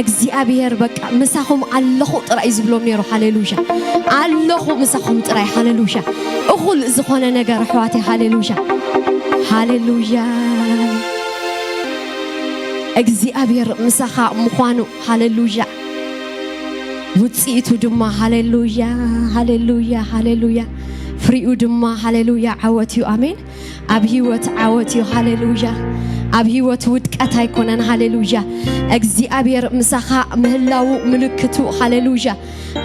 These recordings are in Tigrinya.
እግዚኣብሔር በቃ ምሳኹም ኣለኹ ጥራይ እዩ ዝብሎም ነይሩ። ሃሌሉያ። ኣለኹ ምሳኹም ጥራይ። ሃሌሉያ። እኹል ዝኾነ ነገር ኣሕዋተይ። ሃሌሉያ። ሃሌሉያ። እግዚኣብሔር ምሳኻ ምዃኑ። ሃሌሉያ። ውፅኢቱ ድማ ሃሌሉያ፣ ሃሌሉያ፣ ሃሌሉያ። ፍሪኡ ድማ ሃሌሉያ ዓወት እዩ። ኣሜን። ኣብ ህይወት ዓወት እዩ። ሃሌሉያ። ኣብ ህይወት ውድቀት ኣይኮነን። ሃሌሉያ። እግዚኣብሔር ምሳኻ ምህላዉ ምልክቱ። ሃሌሉያ።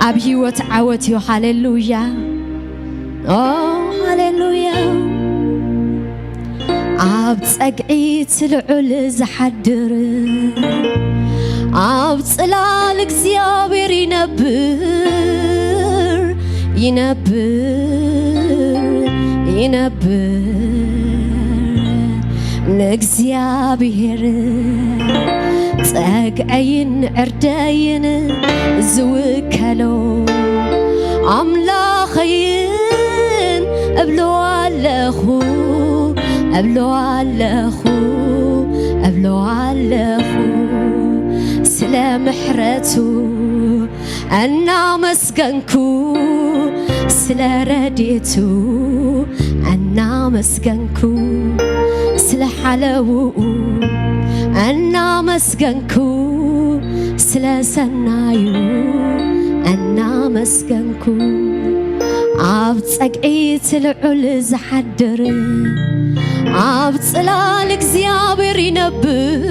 ኣብ ህይወት ዓወት እዩ። ሃሌሉያ። ኦ፣ ሃሌሉያ። ኣብ ጸግዒ እቲ ልዑል ዝሓድር፣ ኣብ ጽላል እግዚኣብሔር ይነብር፣ ይነብር፣ ይነብር። ንእግዚኣብሔር ጸግዐይን ዕርደይን ዝውከሎ፣ ኣምላኸይን እብሎ ኣለኹ፣ እብሎ ኣለኹ፣ እብሎ ኣለኹ። ስለ ምሕረቱ እናመስገንኩ፣ ስለ ረድኤቱ እናመስገንኩ፣ ስለ ሓለውኡ እናመስገንኩ፣ ስለ ሰናዩ እናመስገንኩ። ኣብ ጸግዒ እቲ ልዑል ዝሓድር፣ ኣብ ጽላል እግዚኣብሔር ይነብር፣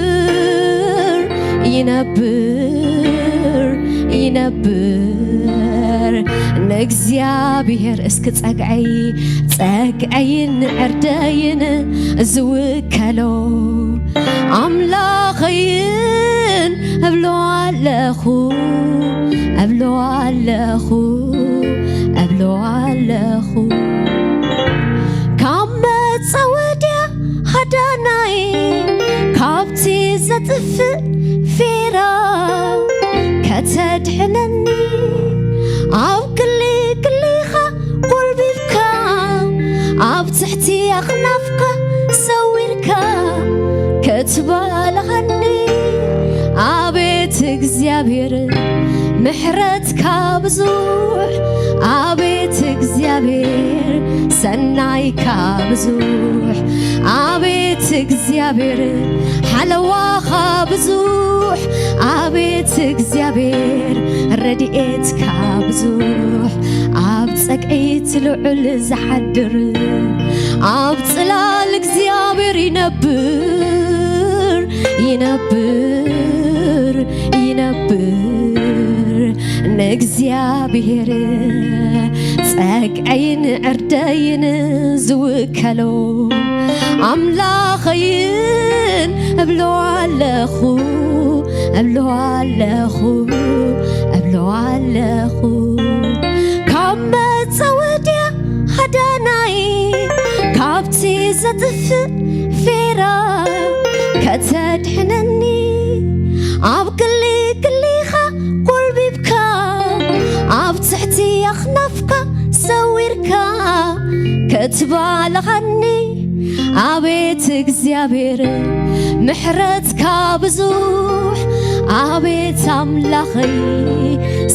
ይነብር፣ ይነብር። ንእግዚኣብሔር እስኪ ጸግዐይ፣ ጸግዐይን ዕርደይን ዝውከሎ ኣምላኸይን እብሎ ኣለኹ፣ እብሎ ኣለኹ፣ እብሎ ኣለኹ። ካብ መጻወድያ ሃዳናይ፣ ካብቲ ዘጥፍእ ፌራ ከተድሕነኒ፣ ኣብ ክሊ ክሊኻ ጎልቢብካ፣ ኣብ ትሕቲ ኣኽናፍካ ሰዊርካ ክትባልኻኒ። ኣቤት እግዚኣብሔር ምሕረትካ ብዙሕ፣ ኣቤት እግዚኣብሔር ሰናይካ ብዙሕ፣ ኣቤት እግዚኣብሔር ሓለዋኻ ብዙሕ፣ ኣቤት እግዚኣብሔር ረድኤትካ ብዙሕ። ኣብ ጸግዒ እቲ ልዑል ዝሓድር፣ ኣብ ጽላል እግዚኣብሔር ይነብር፣ ይነብር፣ ይነብር። ንእግዚኣብሔር ጸግዐይን ዕርደይን ዝውከሎ ኣምላኸይን እብሎ ኣለኹ፣ እብሎ ኣለኹ፣ እብሎ ኣለኹ። ካብ መጻወድያ ሃዳናይ፣ ካብቲ ዘጥፍእ ፌራ ከተድሕነኒ፣ ኣብ ክሊ ክሊኻ ጎልቢብካ፣ ኣብ ትሕቲ ኣኽናፍካ ሰዊርካ ክትባልኻኒ። ኣቤት እግዚኣብሔር ምሕረትካ ብዙሕ፣ ኣቤት ኣምላኸይ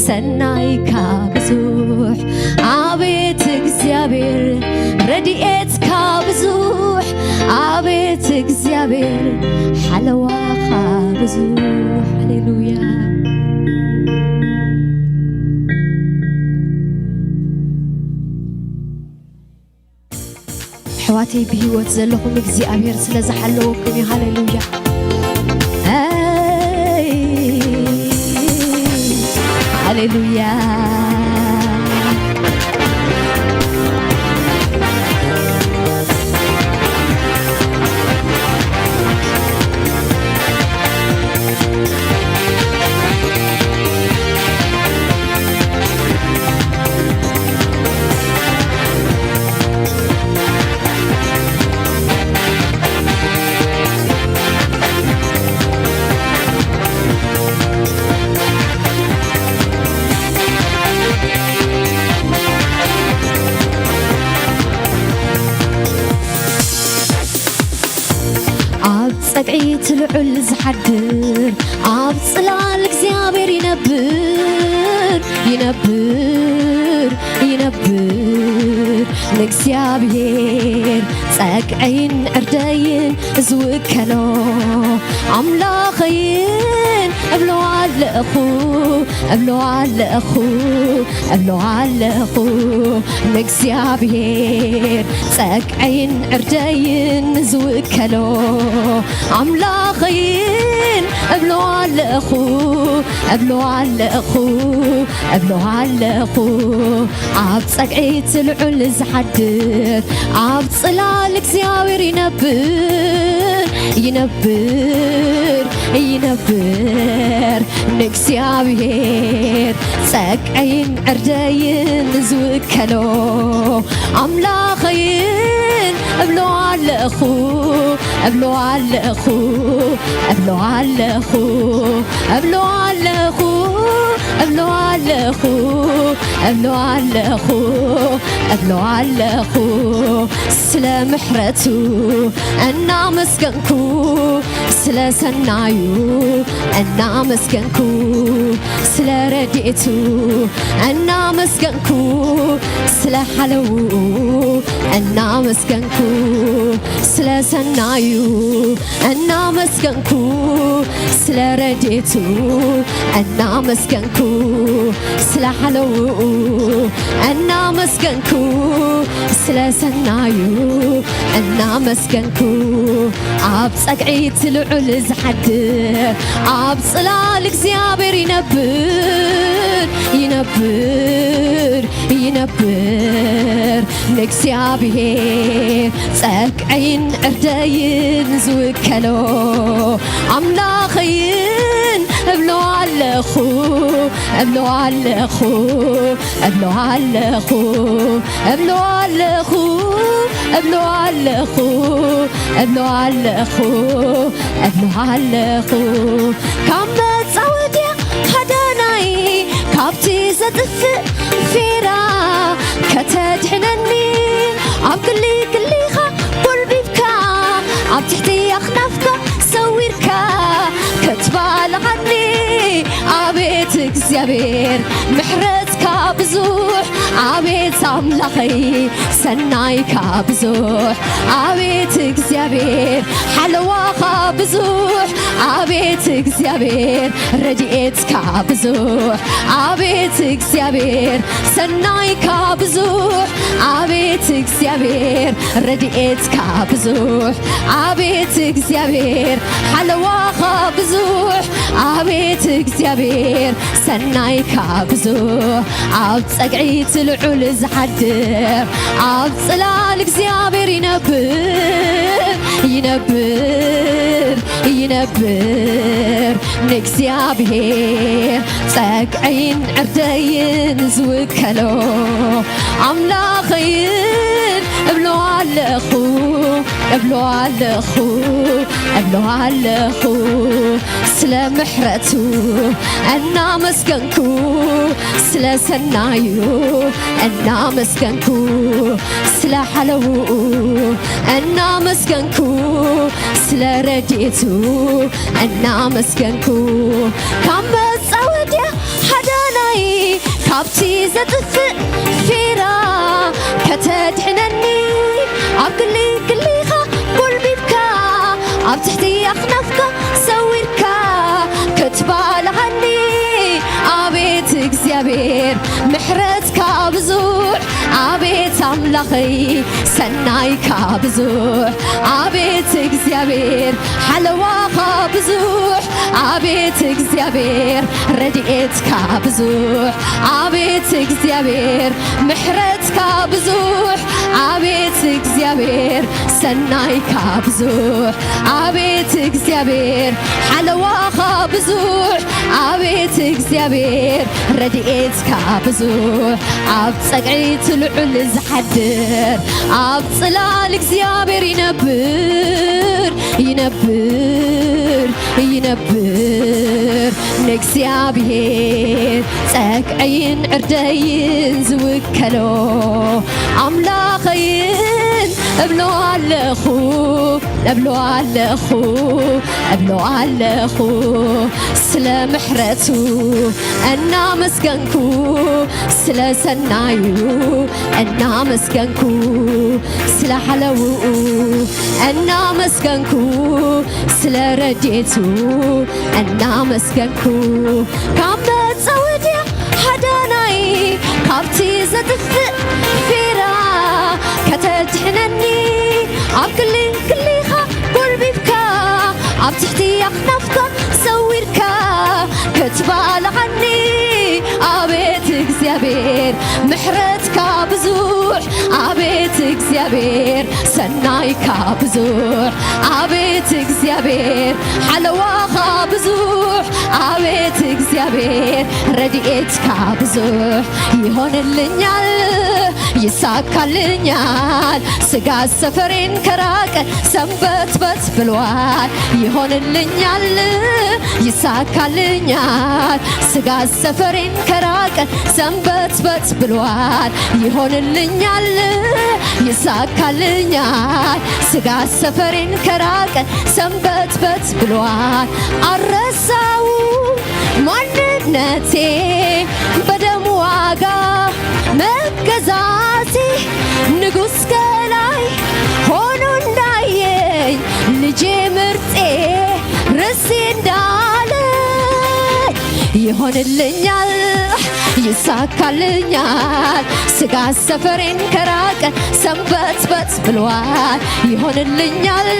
ሰናይካ ብዙሕ። ኣቤት እግዚኣብሔር ረድኤትካ ብዙሕ፣ ኣቤት እግዚኣብሔር ሓለዋኻ ብዙሕ። ሃሌሉያ። ኣሕዋተይ ብህይወት ዘለኹም እግዚኣብሔር ስለ ዝሓለወኩም እዩ። ሃሌሉያ። ኣይ፣ ሃሌሉያ። ጸግዒት ልዑል ዝሓድር ኣብ ጽላል እግዚኣብሔር ይነብር፣ ይነብር፣ ይነብር። ንእግዚኣብሔር ጸግዐይን ዕርደይን ዝውከሎ ኣምላኸይን እብሎ ኣለኹ፣ እብሎ ኣለኹ፣ እብሎ ኣለኹ። ንእግዚኣብሔር ጸግዐይን ዕርደይን ዝውከሎ ኣምላኸይን እብሎ ኣለኹ፣ እብሎ ኣለኹ፣ እብሎ ኣለኹ። ኣብ ጸግዒት ልዑል ዝሓድር ኣብ ጽላል እግዚኣብሔር ይነብር፣ ይነብር፣ ይነብር። ንእግዚኣብሔር ጸግዐይን ዕርደይን ዝውከሎ ኣምላኸይን እብሎ ኣለኹ፣ እብሎ ኣለኹ፣ እብሎ ኣለኹ፣ እብሎ ኣለኹ፣ እብሎ ኣለኹ፣ እብሎ ኣለኹ፣ እብሎ ኣለኹ። ስለ ምሕረቱ እናመስገንኩ፣ ስለ ሰናዩ እናመስገንኩ፣ ስለ ረድኤቱ እናመስገንኩ፣ ስለ ሓለውኡ እናመስገንኩ፣ ስለ ሰናዩ እናመስገንኩ፣ ስለ ረድኤቱ እናመስገንኩ፣ ስለ ሓለውኡ እናመስገንኩ፣ ስለ ሰናዩ እናመስገንኩ። ኣብ ጸግዒት ልዑል ዝሓድር ኣብ ጽላል እግዚኣብሔር ይነብር፣ ይነብር፣ ይነብር። ንእግዚኣብሔር ጸግዐይን ዕርደይን ዝውከሎ ኣምላኸይን እብሎ ኣለኹ፣ እብሎ ኣለኹ፣ እብሎ ኣለኹ፣ እብሎ ኣለኹ፣ እብሎ ኣለኹ፣ እብሎ ኣለኹ፣ እብሎ ኣለኹ። ካብ መጻወድያ ሃዳናይ ካብቲ ዘጥፍእ ፊራ ከተድሕነኒ ኣብ ክሊ ክሊኻ ጎልቢብካ ኣብ ትሕቲ ኣኽናፍካ ሰዊርካ ክትባልዓኒ። ኣቤት እግዚኣብሔር ምሕረትካ ብዙሕ፣ ኣቤት ኣምላኸይ ሰናይካ ብዙሕ፣ ኣቤት እግዚኣብሔር ሓለዋኻ ብዙሕ፣ ኣቤት እግዚኣብሔር ረድኤትካ ብዙሕ፣ ኣቤት እግዚኣብሔር ሰናይካ ብዙሕ፣ ኣቤት እግዚኣብሔር ረድኤትካ ብዙሕ፣ ኣቤት እግዚኣብሔር ሓለዋኻ ብዙሕ፣ ኣቤት እግዚኣብሔር ሰናይካ ብዙሕ። ኣብ ጸግዒት ልዑል ዝሓድር ኣብ ጽላል እግዚኣብሔር ይነብር፣ ይነብር፣ ይነብር። ንእግዚኣብሔር ጸግዐይን ዕርደይን ዝውከሎ ኣምላኸይን እብሎ ኣለኹ፣ እብሎ ኣለኹ፣ እብሎ ኣለኹ። ስለ ምሕረቱ እናመስገንኩ፣ ስለ ሰናዩ እናመስገንኩ፣ ስለ ሓለውኡ እናመስገንኩ፣ ስለ ረድኤቱ እናመስገንኩ። ካብ መጻወድያ ሓዳናይ ካብቲ ዘጥፍእ ፊራ ከተድሕነኒ ኣብ ክሊ ክሊኻ ጎልቢብካ ኣብ ትሕቲ ኣኽናፍካ ሰዊርካ ክትባልዓኒ። ኣቤት እግዚኣብሔር ምሕረትካ ብዙሕ፣ ኣቤት ኣምላኸይ ሰናይካ ብዙሕ፣ ኣቤት እግዚኣብሔር ሓለዋኻ ብዙሕ፣ ኣቤት እግዚኣብሔር ረድኤትካ ብዙሕ፣ ኣቤት እግዚኣብሔር ምሕረትካ ብዙሕ፣ ኣቤት እግዚኣብሔር ሰናይካ ብዙሕ፣ ኣቤት እግዚኣብሔር ሓለዋኻ ብዙሕ፣ ኣቤት እግዚኣብሔር ረድኤትካ ብዙሕ። ኣብ ጸግዒት ልዑል ዝሓድር ኣብ ጽላል እግዚኣብሔር ይነብር፣ ይነብር፣ ይነብር። ንእግዚኣብሔር ጸግዐይን ዕርደይን ዝውከሎ ኣምላኸይን እብሎ ኣለኹ፣ እብሎ ኣለኹ፣ እብሎ ኣለኹ፣ ስለ ምሕረቱ እናመስገንኩ፣ ስለ ሰናዩ እናመስገንኩ፣ ስለ ሓለውኡ እናመስገንኩ፣ ስለ ረድኤቱ እናመስገንኩ፣ ካብ መጸውድያ ሓዳናይ፣ ካብቲ ዘጥፍእ ፊራ ከተድሕነኒ፣ ኣብ ክሊ ክሊኻ ጎልቢብካ፣ ኣብ ትሕቲ ኣኽናፍካ ሰዊርካ ክትባልዓኒ፣ ኣቤት እግዚኣብሔር ምሕረትካ ብዙሕ፣ ኣቤት እግዚኣብሔር ሰናይካ ብዙሕ፣ ኣቤት እግዚኣብሔር ሓለዋኻ ብዙሕ፣ ኣቤት እግዚኣብሔር ረድኤትካ ብዙሕ። ይሆንልኛል፣ ይሳካልኛል፣ ስጋ ሰፈሬን ከራቀ ሰንበትበት ብሏል። ይሆንልኛል፣ ይሳካልኛል፣ ስጋ ሰፈሬን ከራቀ ሰንበትበት ብሏል። ይሆንልኛል፣ ይሳካልኛል፣ ስጋ ሰፈሬን ከራቀ ሰንበትበት ብሏል። አረሳው ማንነቴ በደም ዋጋ መገዛቴ ንጉሥ ከላይ ሆኖ እንዳየኝ ልጄ ምርጤ ርሴ እንዳለ ይሆንልኛል፣ ይሳካልኛል። ስጋ ሰፈሬን ከራቀ ሰንበትበት ብሏል። ይሆንልኛል፣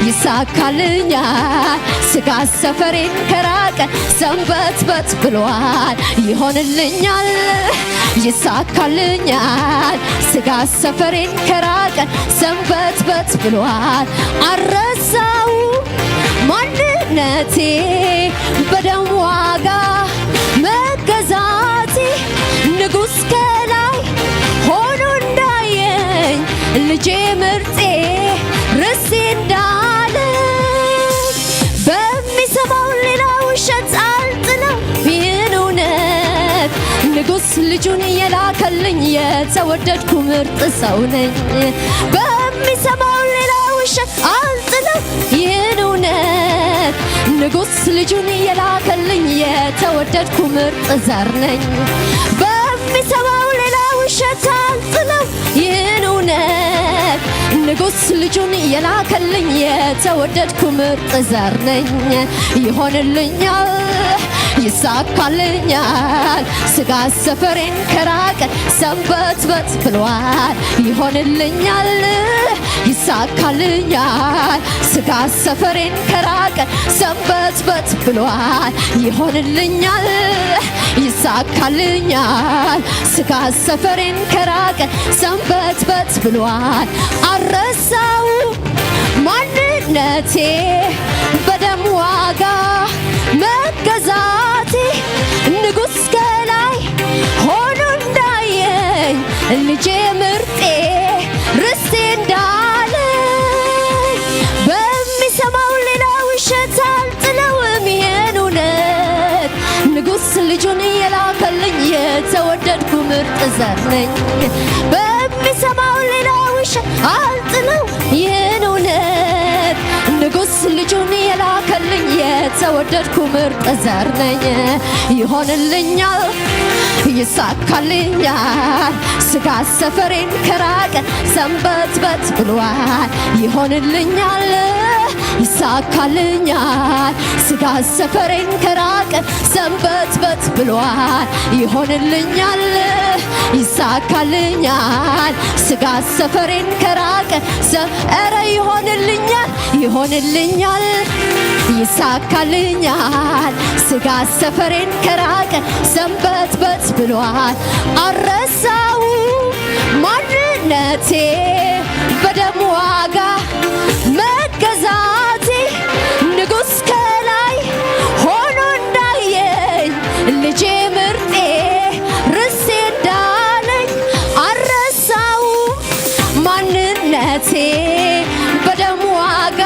ይሳካልኛል። ስጋ ሰፈሬን ከራቀ ሰንበትበት ብሏል። ይሆንልኛል፣ ይሳካልኛል። ስጋ ሰፈሬን ከራቀ ሰንበትበት ብሏል። አረሳው ማንነቴ በደም ዋጋ መገዛቴ ንጉሥ ከላይ ሆኖ እንዳየኝ ልጄ ምርጤ ርሴ እንዳለ በሚሰማው ሌላ ውሸት አልጥለው ይህን እውነት ንጉሥ ልጁን የላከልኝ የተወደድኩ ምርጥ ሰው ነኝ። በሚሰማው ሌላ ውሸት አልጥለው ይህን እውነት ንጉሥ ልጁን የላከልኝ የተወደድኩ ምርጥ ዘር ነኝ። በሚሰማው ሌላ ውሸት አልጥለው ይህን እውነት ንጉሥ ልጁን የላከልኝ የተወደድኩ ምርጥ ዘር ነኝ። ይሆንልኛል፣ ይሳካልኛል። ስጋ ሰፈሬን ከራቀ ሰንበትበት ብሏል። ይሆንልኛል፣ ይሳካልኛል። ስጋ ሰፈሬን ከራቀ ሰንበትበት ብሏል። ይሆንልኛል፣ ይሳካልኛል። ስጋ ሰፈሬን ከራቀ ሰንበትበት ብሏል። አረሳው ማንነቴ በደም ዋጋ መገዛቴ ንጉሥ ከላይ ሆኖ እንዳየኝ ልጄ ምርጤ ርስቴ እንዳለ በሚሰማው ሌላ ውሸት አልጥለውም ይሄን እውነት ንጉሥ ልጁን የላከልኝ የተወደድኩ ምርጥ ዘር ነኝ። በሚሰማው ሌላ ውሸት አልጥለው ይህን እውነት ንጉሥ ልጁን የላከልኝ የተወደድኩ ምርጥ ዘር ነኝ። ይሆንልኛል፣ ይሳካልኛል። ስጋ ሰፈሬን ከራቀ ሰንበትበት ብሏል። ይሆንልኛል፣ ይሳካልኛል። ስጋ ሰፈሬን ከራቀ ሰንበትበት ብሏል። ይሆንልኛል፣ ይሳካልኛል። ስጋ ሰፈሬን ከራቀ ሰ- ኧረ ይሆንልኛል፣ ይሆንልኛል፣ ይሳካልኛል። ስጋ ሰፈሬን ከራቀ ሰንበትበት ብሏል። አረሳው ማንነቴ በደም ዋጋ መገዛቴ ንጉሥ ከላይ ሆኖ እንዳየኝ ልጄ ምርጤ ርስቴ እንዳለኝ አረሳው ማንነቴ በደም ዋጋ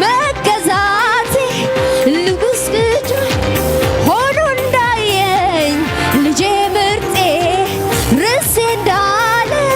መገዛቴ ንጉሥ ልጅ ሆኖ እንዳየኝ ልጄ ምርጤ ርስቴ እንዳለኝ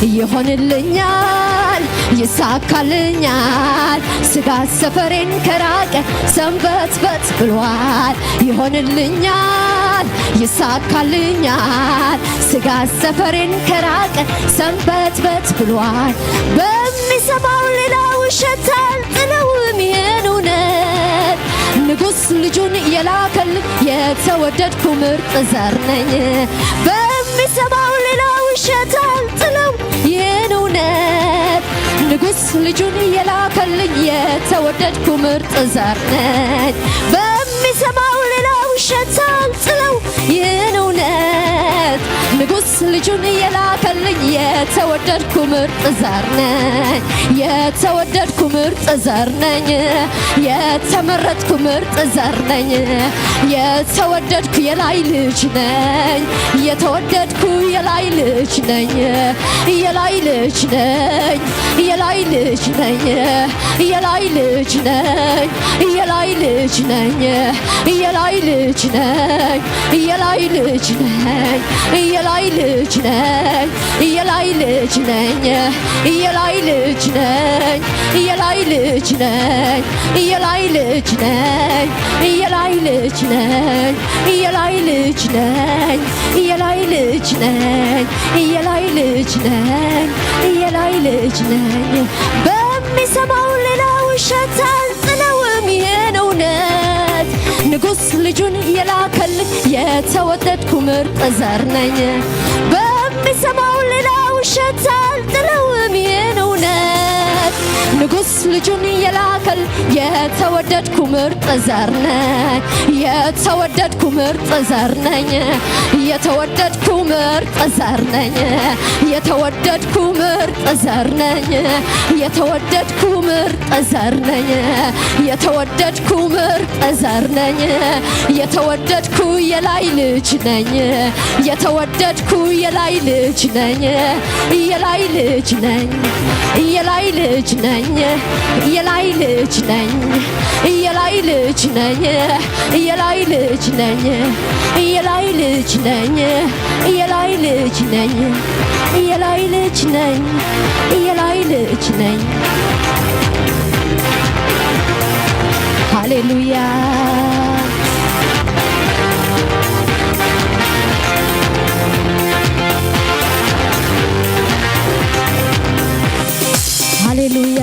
ይሆንልኛል፣ ይሳካልኛል፣ ስጋ ሰፈሬን ከራቀ ሰንበት በት ብሏል። ይሆንልኛል፣ ይሳካልኛል፣ ስጋ ሰፈሬን ከራቀ ሰንበት በት ብሏል። በሚሰማው ሌላ ውሸት አልጥለውም ይህን እውነት፣ ንጉሥ ልጁን የላከልኝ የተወደድኩ ምርጥ ዘር ነኝ። በሚሰማው ሌላ ውሸት አልጥለው ይህን እውነት፣ ንጉሥ ልጁን የላከልኝ የተወደድኩ ምርጥ ዘር ነኝ። በሚሰማው ሌላ ውሸት አልጥለው ይህን እውነት፣ ንጉሥ ልጁን የላከልኝ የተወደድኩ ምርጥ ዘር ነኝ። የተወደድኩ ምርጥ ዘር ነኝ። የተመረጥኩ ምርጥ ዘር ነኝ። የተወደድኩ የላይ ልጅ ነኝ። የተወደድኩ የላይ ልጅ ነኝ። የላይ ልጅ ነኝ። የላይ ልጅ ነኝ። የላይ ልጅ ነኝ። የላይ ልጅ ነኝ። የላይ ልጅ ነኝ። የላይ ልጅ ነኝ። የላይ ልጅ ነኝ። የላይ ልጅ ነኝ። የላይ ልጅ ነኝ። የላይ ልጅ ነኝ። የላይ ልጅ ነኝ። የላይ ልጅ ነኝ። የላይ ልጅ ነኝ። የላይ ልጅ ነኝ። የላይ ልጅ ነኝ። የላይ ልጅ ነኝ። በሚሰማው ሌላ ውሸት አልጥለውም ይህን እውነት፣ ንጉሥ ልጁን የላከልኝ የተወደድኩ ምርጥ ዘር ነኝ። በሚሰማው ሌላ ውሸት አልጥለውም ይህን እውነት፣ ንጉሥ ልጁን የላከል የተወደድኩ ምርጥ ዘር ነኝ። የተወደድኩ ምርጥ ዘር ነኝ። የተወደድኩ ምርጥ ዘር ነኝ። የተወደድኩ ምርጥ ዘር ነኝ። የተወደድኩ ምርጥ ዘር ነኝ። የተወደድኩ ምርጥ ዘር ነኝ። የተወደድኩ የላይ ልጅ ነኝ። የተወደድኩ የላይ ልጅ ነኝ። የላይ ልጅ ነኝ። የላይ ልጅ ነኝ። የላይ ልጅ ነኝ። የላይ ልጅ ነኝ። የላይ ልጅ ነኝ። የላይ ልጅ ነኝ። የላይ ልጅ ነኝ። የላይ ልጅ ነኝ። የላይ ልጅ ነኝ። ሃሌሉያ። ሃሌሉያ።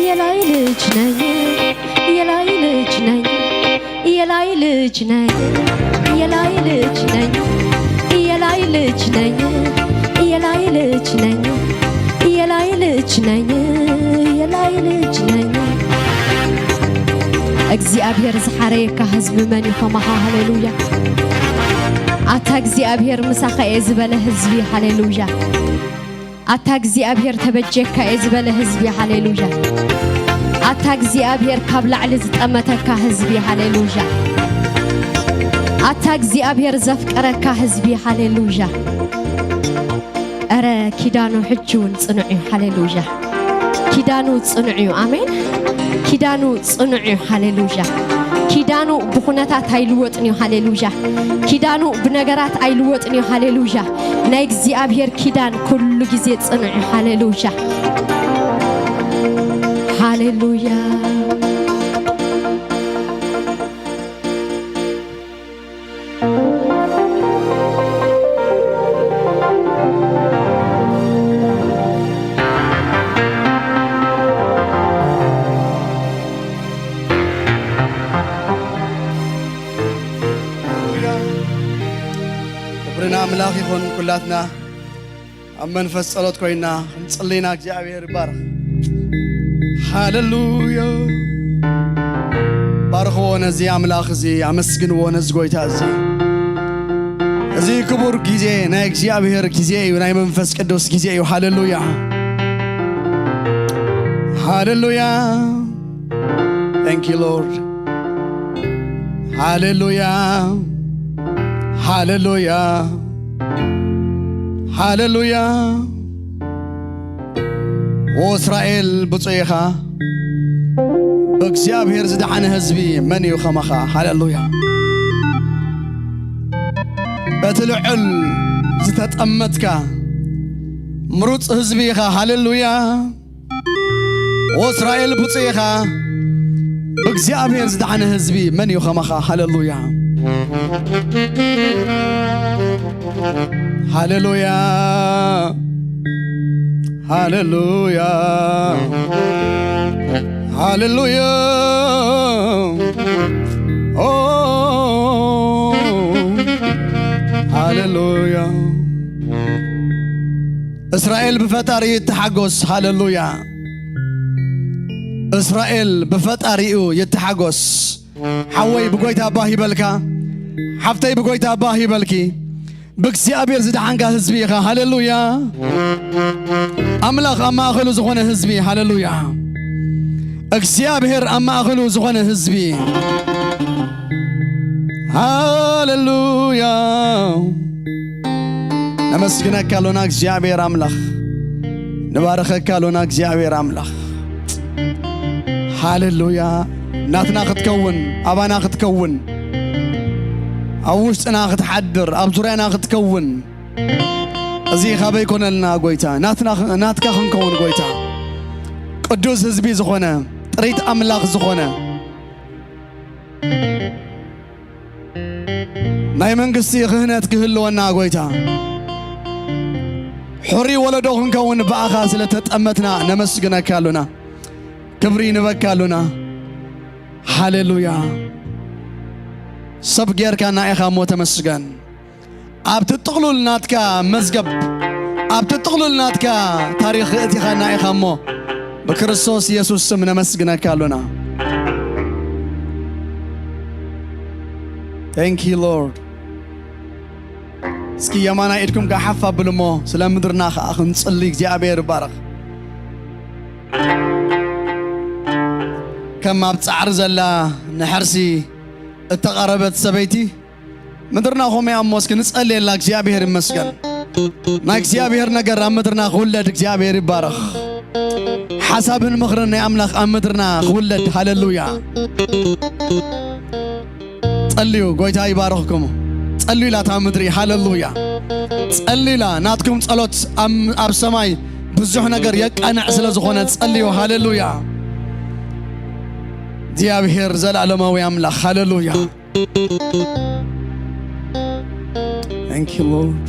የላይ ልጅ ነኝ። የላይ ልጅ ነኝ። የላይ ልጅ ነኝ። የላይ ልጅ ነኝ። የላይ ልጅ ነኝ። የላይ ልጅ ነኝ። የላይ ልጅ ነኝ። የላይ ልጅ ነኝ። እግዚኣብሔር ዝሓረየካ ህዝቢ መን እዩ ከማኻ? ሃሌሉያ። ኣታ እግዚኣብሔር ምሳኻ እየ ዝበለ ህዝቢ፣ ሃሌሉያ። ኣታ እግዚኣብሔር ተበጀካ እየ ዝበለ ህዝቢ፣ ሃሌሉያ። ኣታ እግዚኣብሔር ካብ ላዕሊ ዝጠመተካ ህዝቢ፣ ሃሌሉያ። ኣታ እግዚኣብሔር ዘፍቀረካ ህዝቢ፣ ሃሌሉያ። እረ ኪዳኑ ሕጂ እውን ጽኑዕ እዩ፣ ሃሌሉያ። ኪዳኑ ጽኑዕ እዩ፣ ኣሜን። ኪዳኑ ጽኑዕ እዩ፣ ሃሌሉያ። ኪዳኑ ብኹነታት ኣይልወጥን እዩ፣ ሃሌሉያ። ኪዳኑ ብነገራት ኣይልወጥን እዩ፣ ሃሌሉያ። ናይ እግዚኣብሔር ኪዳን ኩሉ ግዜ ጽኑዕ እዩ፣ ሃሌሉያ። ሃሌሉያ። ክብሪ ንኣምላኽ ይኹን። ኩላትና ኣብ መንፈስ ጸሎት ኮይና ክንጽልይና እግዚኣብሔር ይባርኽ። ሃሌሉያ። ባርኽዎ ነዚ ኣምላኽ እዚ፣ ኣመስግንዎ ነዚ ጎይታ እዚ። እዚ ክቡር ግዜ ናይ እግዚኣብሔር ግዜ እዩ፣ ናይ መንፈስ ቅዱስ ግዜ እዩ። ሃሌሉያ። ሃሌሉያ። Thank you, Lord. ሃሌሉያ። ሃሌሉያ። ሃሌሉያ። ኦ እስራኤል ብፁዕ ኢኻ፣ ብእግዚኣብሔር ዝደሓነ ህዝቢ መን እዩ ከማኻ? ሃሌሉያ። በቲ ልዑል ዝተጠመትካ፣ ምሩጽ ህዝቢ ኢኻ። ሃሌሉያ። ኦ እስራኤል ብፁዕ ኢኻ። ብእግዚኣብሔር ዝደሓነ ህዝቢ መን እዩ ከማኻ? ሃሌሉያ። ሃሌሉያ። ሃሌሉያ። ሃሌሉያ። ኦ፣ ሃሌሉያ። እስራኤል ብፈጣሪኡ ይተሓጎስ። ሃሌሉያ። እስራኤል ብፈጣሪኡ ይተሓጎስ። ሓወይ ብጎይታ ባህ ይበልካ። ሓፍተይ ብጎይታ ባህ ይበልኪ። ብእግዚኣብሔር ዝደሓንካ ህዝቢ ኢኻ። ሃሌሉያ። ኣምላኽ ኣብ ማእኸሉ ዝኾነ ህዝቢ። ሃሌሉያ። እግዚኣብሔር ኣብ ማእኸሉ ዝኾነ ህዝቢ። ሃሌሉያ። ነመስግነካ ኣሎና እግዚኣብሔር ኣምላኽ። ንባርኸካ ኣሎና እግዚኣብሔር ኣምላኽ። ሃሌሉያ። ናትና ክትከውን፣ ኣባና ክትከውን፣ ኣብ ውሽጥና ክትሓድር፣ ኣብ ዙርያና ክትከውን። እዚ ካበይ ኮነልና ጎይታ? ናትና፣ ናትካ ክንከውን ጎይታ። ቅዱስ ህዝቢ ዝኾነ፣ ጥሪት ኣምላኽ ዝኾነ፣ ናይ መንግስቲ ክህነት ክህልወና ጎይታ። ሕሩይ ወለዶ ክንከውን ብኣኻ ስለ ተጠመትና ነመስግነካ ኣሉና። ክብሪ ንበካ ኣሉና። ሃሌሉያ። ሰብ ጌርካና ኢኻ እሞ ተመስገን። ኣብቲ ጥቕሉል ናትካ መዝገብ፣ ኣብቲ ጥቕሉል ናትካ ታሪኽ እቲኻና ኢኻ እሞ ብክርስቶስ ኢየሱስ ስም ነመስግነካ ኣሉና። Thank you, Lord። እስኪ የማናይ ኢድኩም ጋሓፍ ኣብሉ እሞ ስለ ምድርና ኸኣ ክንጽሊ። እግዚኣብሔር ይባረኽ። ከም ኣብ ጻዕሪ ዘላ ንሕርሲ እተቐረበት ሰበይቲ ምድርና ኸመይ እያ እሞ እስኪ ንጸልየላ። እግዚኣብሔር ይመስገን። ናይ እግዚኣብሔር ነገር ኣብ ምድርና ክውለድ እግዚኣብሔር ይባረኽ። ሓሳብን ምኽርን ናይ ኣምላኽ ኣብ ምድርና ክውለድ። ሃሌሉያ። ጸልዩ፣ ጎይታ ይባርኽኩም። ጸልዩ ኢላ እታ ምድሪ። ሃሌሉያ። ጸልዩ ኢላ። ናትኩም ጸሎት ኣብ፣ ኣብ ሰማይ ብዙሕ ነገር የቃንዕ ስለ ዝኾነ ጸልዩ። ሃሌሉያ። እግዚኣብሔር ዘላለማዊ ኣምላኽ። ሃሌሉያ። Thank you, Lord.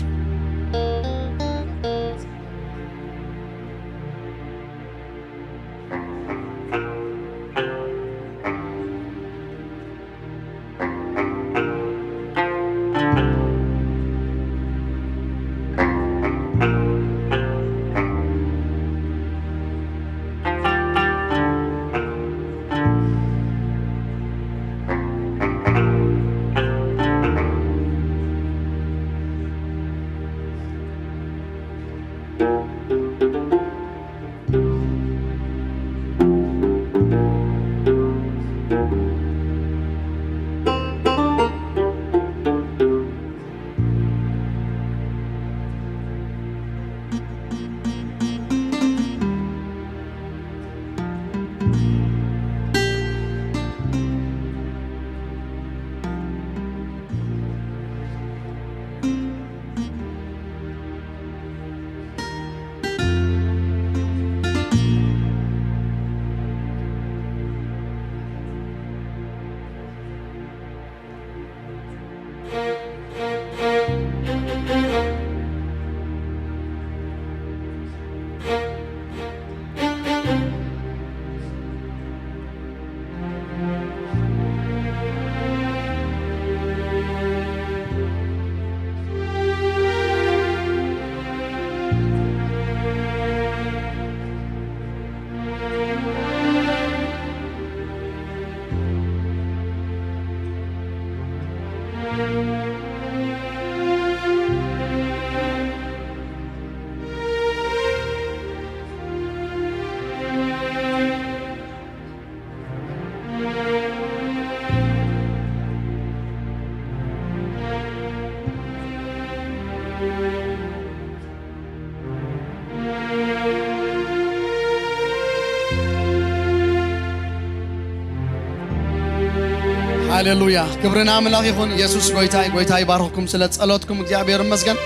ሃሌሉያ። ክብሪ ንኣምላኽ ይኹን። ኢየሱስ ጎይታ እዩ። ጎይታ ይባርኽኩም ስለ ጸሎትኩም። እግዚኣብሔር ይመስገን።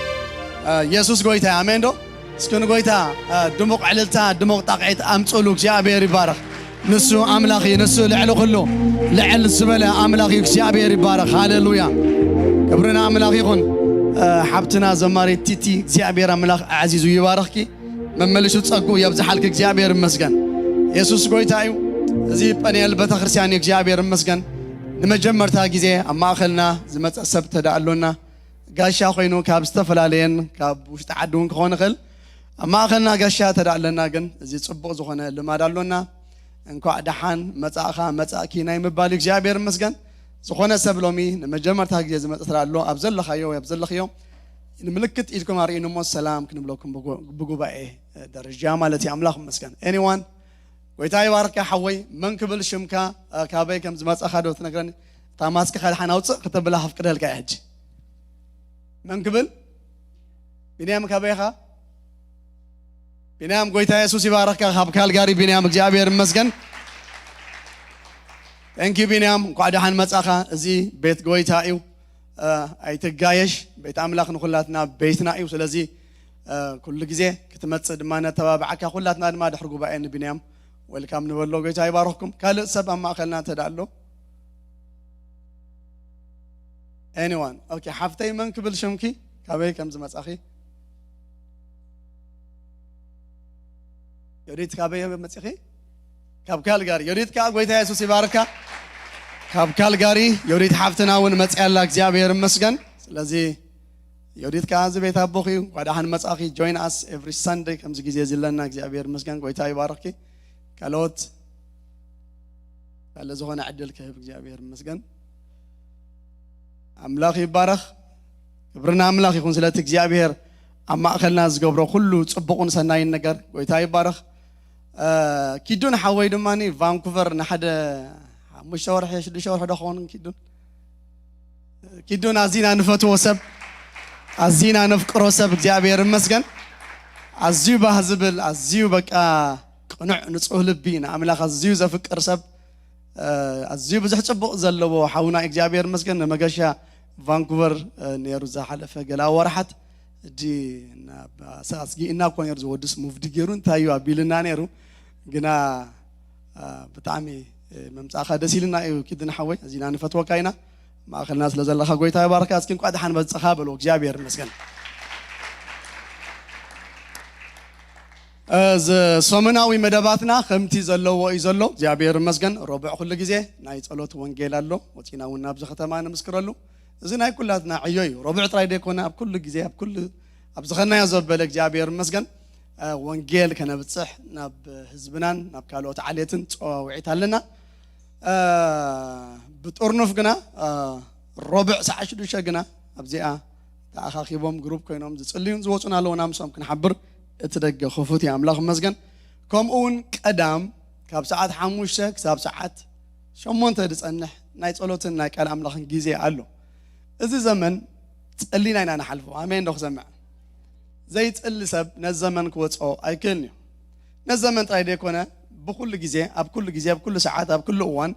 እ፣ ኢየሱስ ጎይታ እዩ። ኣሜን ዶ? እስኪ ንጎይታ፣ እ፣ ድሙቕ ዕልልታ፣ ድሙቕ ጣቕዒት ኣምጽሉ። እግዚኣብሔር ይባረኽ። ንሱ ኣምላኽ እዩ። ንሱ ልዕሊ ኩሉ ልዕል ዝበለ ኣምላኽ እዩ። እግዚኣብሔር ይባረኽ። ሃሌሉያ። ክብሪ ንኣምላኽ ይኹን። እ፣ ሓብትና ዘማሪት ቲቲ እግዚኣብሔር ኣምላኽ ኣዕዚዙ ይባረኽኪ። መመሊሱ ጸጉ የብዝሓልኪ። እግዚኣብሔር ይመስገን። የሱስ ጎይታ እዩ። እዚ ጳኒኤል ቤተክርስትያን እዩ። እግዚኣብሔር ይመስገን። ንመጀመርታ ግዜ ኣብ ማእከልና ዝመጸ ሰብ ተዳእሎና ጋሻ ኮይኑ ካብ ዝተፈላለየን ካብ ውሽጢ ዓዲ እውን ክኾን ይኽእል ኣብ ማእኸልና ጋሻ ተዳእለና። ግን እዚ ጽቡቕ ዝኾነ ልማድ ኣሎና። እንኳዕ ደሓን መጻእኻ መጻእኪ ናይ ምባል እግዚኣብሔር ይመስገን። ዝኾነ ሰብ ሎሚ ንመጀመርታ ግዜ ዝመጽእ ስለ ኣሎ ኣብ ዘለኻዮ ወይ ኣብ ዘለኽዮ ንምልክት ኢድኩም ኣርእዩኒ እሞ ሰላም ክንብለኩም ብጉ-፣ ብጉባኤ ደረጃ ማለት እዩ። ኣምላኽ ይመስገን። ኤኒዋን ጎይታ ይባርካ ሓወይ። መን ክብል ሽምካ፣ እ፣ ካበይ ከም ዝመጻኻ ዶ ትነግረኒ? እታ ማስክኻ ድሓን ኣውጽእ ክተብላ ከፍቅደልካ እየ ሕጂ። መን ክብል? ቢንያም ካበይ ኢኻ? ቢንያም ጎይታ የሱስ ይባረኽካ ካብ ካልጋሪ ቢንያም እግዚኣብሔር ይመስገን። Thank you ቢንያም እንኳዕ ደሓን መጻኻ። እዚ ቤት ጎይታ እዩ። እ፣ ኣይትጋየሽ። ቤት ኣምላኽ ንኹላትና ቤትና እዩ። ስለዚ፣ እ፣ ኩሉ ግዜ ክትመጽእ ድማ ነተባብዓካ። ኩላትና ድማ ድሕሪ ጉባኤ ንቢንያም ዌልካም ንበሎ። ጎይታ ይባርኽኩም። ካልእ ሰብ ኣብ ማእከልና እንተ ደኣ ኣሎ? ኤኒዋን? ኦኬ፣ ሓፍተይ መን ክብል ሽምኪ? ካበይ ከም ዝመጻኺ? ዮዲት ካበይ መጺኺ? ካብ ካልጋሪ። ዮዲት ከኣ ጎይታ የሱስ ይባርካ። ካብ ካልጋሪ ዮዲት ሓፍትና እውን መጽያ ኣላ። እግዚኣብሔር ይመስገን። ስለዚ ዮዲት ከኣ እዚ ቤት ኣቦኺ እዩ። እንኳዕ ደሓን መጻኺ። Join us every Sunday ከምዚ ግዜ እዚ ኣለና። እግዚኣብሔር ይመስገን። ጎይታ ይባርኽኪ። ካልኦት ካልእ ዝኾነ ዕድል ክህብ እግዚኣብሔር ይመስገን። ኣምላኽ ይባረኽ። ክብሪ ንኣምላኽ ይኹን ስለቲ እግዚኣብሔር ኣብ ማእከልና ዝገብሮ ኩሉ ጽቡቕን ሰናይን ነገር። ጎይታ ይባረኽ። እ፣ ኪዱን ሓወይ ድማ ቫንኩቨር ንሓደ ሓሙሽተ ወርሒ፣ ሽዱሽተ ወርሒ ዶ ክኸውን ኪዱን? ኪዱን ኣዚና ንፈትዎ ሰብ፣ ኣዚና ነፍቅሮ ሰብ እግዚኣብሔር ይመስገን። ኣዝዩ ባህ ዝብል፣ ኣዝዩ በቃ ቅኑዕ ንጹህ ልቢ ንኣምላኽ ኣዝዩ ዘፍቅር ሰብ፣ እ፣ ኣዝዩ ብዙሕ ጽቡቕ ዘለዎ ሓውና እግዚኣብሔር ይመስገን። ንመገሻ ቫንኩቨር፣ እ፣ ነይሩ ዝሓለፈ ገለ ወርሓት። ሕጂ ናብ ኣስጊእና እኮ ነይሩ ዝወድስ ሙቭዲ ገይሩ እንታይ እዩ ኣቢልና ነይሩ። ግና፣ እ፣ ብጣዕሚ፣ እ፣ ምምጻእካ ደስ ኢልና እዩ ኪድን ሓወይ። ኣዚና ንፈትወካ ኢና። ማእከልና ስለ ዘለኻ ጎይታ ይባርካ። እስኪ እንቋዕ ደሓን መጻኻ በሎ። እግዚኣብሔር ይመስገን። እ፣ እዚ ሰሙናዊ መደባትና ከምቲ ዘለዎ እዩ ዘሎ። እግዚኣብሔር ይመስገን። ረቡዕ ኩሉ ግዜ ናይ ጸሎት ወንጌል ኣሎ። ወጺና እውን ናብዚ ከተማ ንምስክረሉ። እዚ ናይ ኩላትና ዕዮ እዩ። ረቡዕ ጥራይ ደይኮነ ኣብ ኩሉ ግዜ፣ ኣብ ኩሉ፣ ኣብ ዝኸናዮ ዘበለ እግዚኣብሔር ይመስገን። እ፣ ወንጌል ከነብጽሕ ናብ ህዝብናን ናብ ካልኦት ዓሌትን ጸዋውዒት ኣለና። እ፣ ብጥርኑፍ ግና፣ እ፣ ረቡዕ ሰዓት ሽዱሽተ ግና ኣብዚኣ ተኣኻኺቦም ግሩፕ ኮይኖም ዝጽልዩን ዝወጹን ኣለዉ። ናብ ምስኦም ክንሓብር እቲ ደገ ክፉት እዩ። ኣምላኽ ይመስገን። ከምኡ እውን ቀዳም ካብ ሰዓት ሓሙሽተ ክሳብ ሰዓት ሸሞንተ ዝጸንሕ ናይ ጸሎትን ናይ ቃል ኣምላኽን ግዜ ኣሎ። እዚ ዘመን ጸሊና ኢና ንሓልፎ። ኣሜን ዶ ክሰምዕ? ዘይጽሊ ሰብ ነዚ ዘመን ክወጽኦ ኣይክእልን እዩ። ነዚ ዘመን ጥራይ ዘይኮነ፣ ብኩሉ ግዜ፣ ኣብ ኩሉ ግዜ፣ ኣብ ኩሉ ሰዓት፣ ኣብ ኩሉ እዋን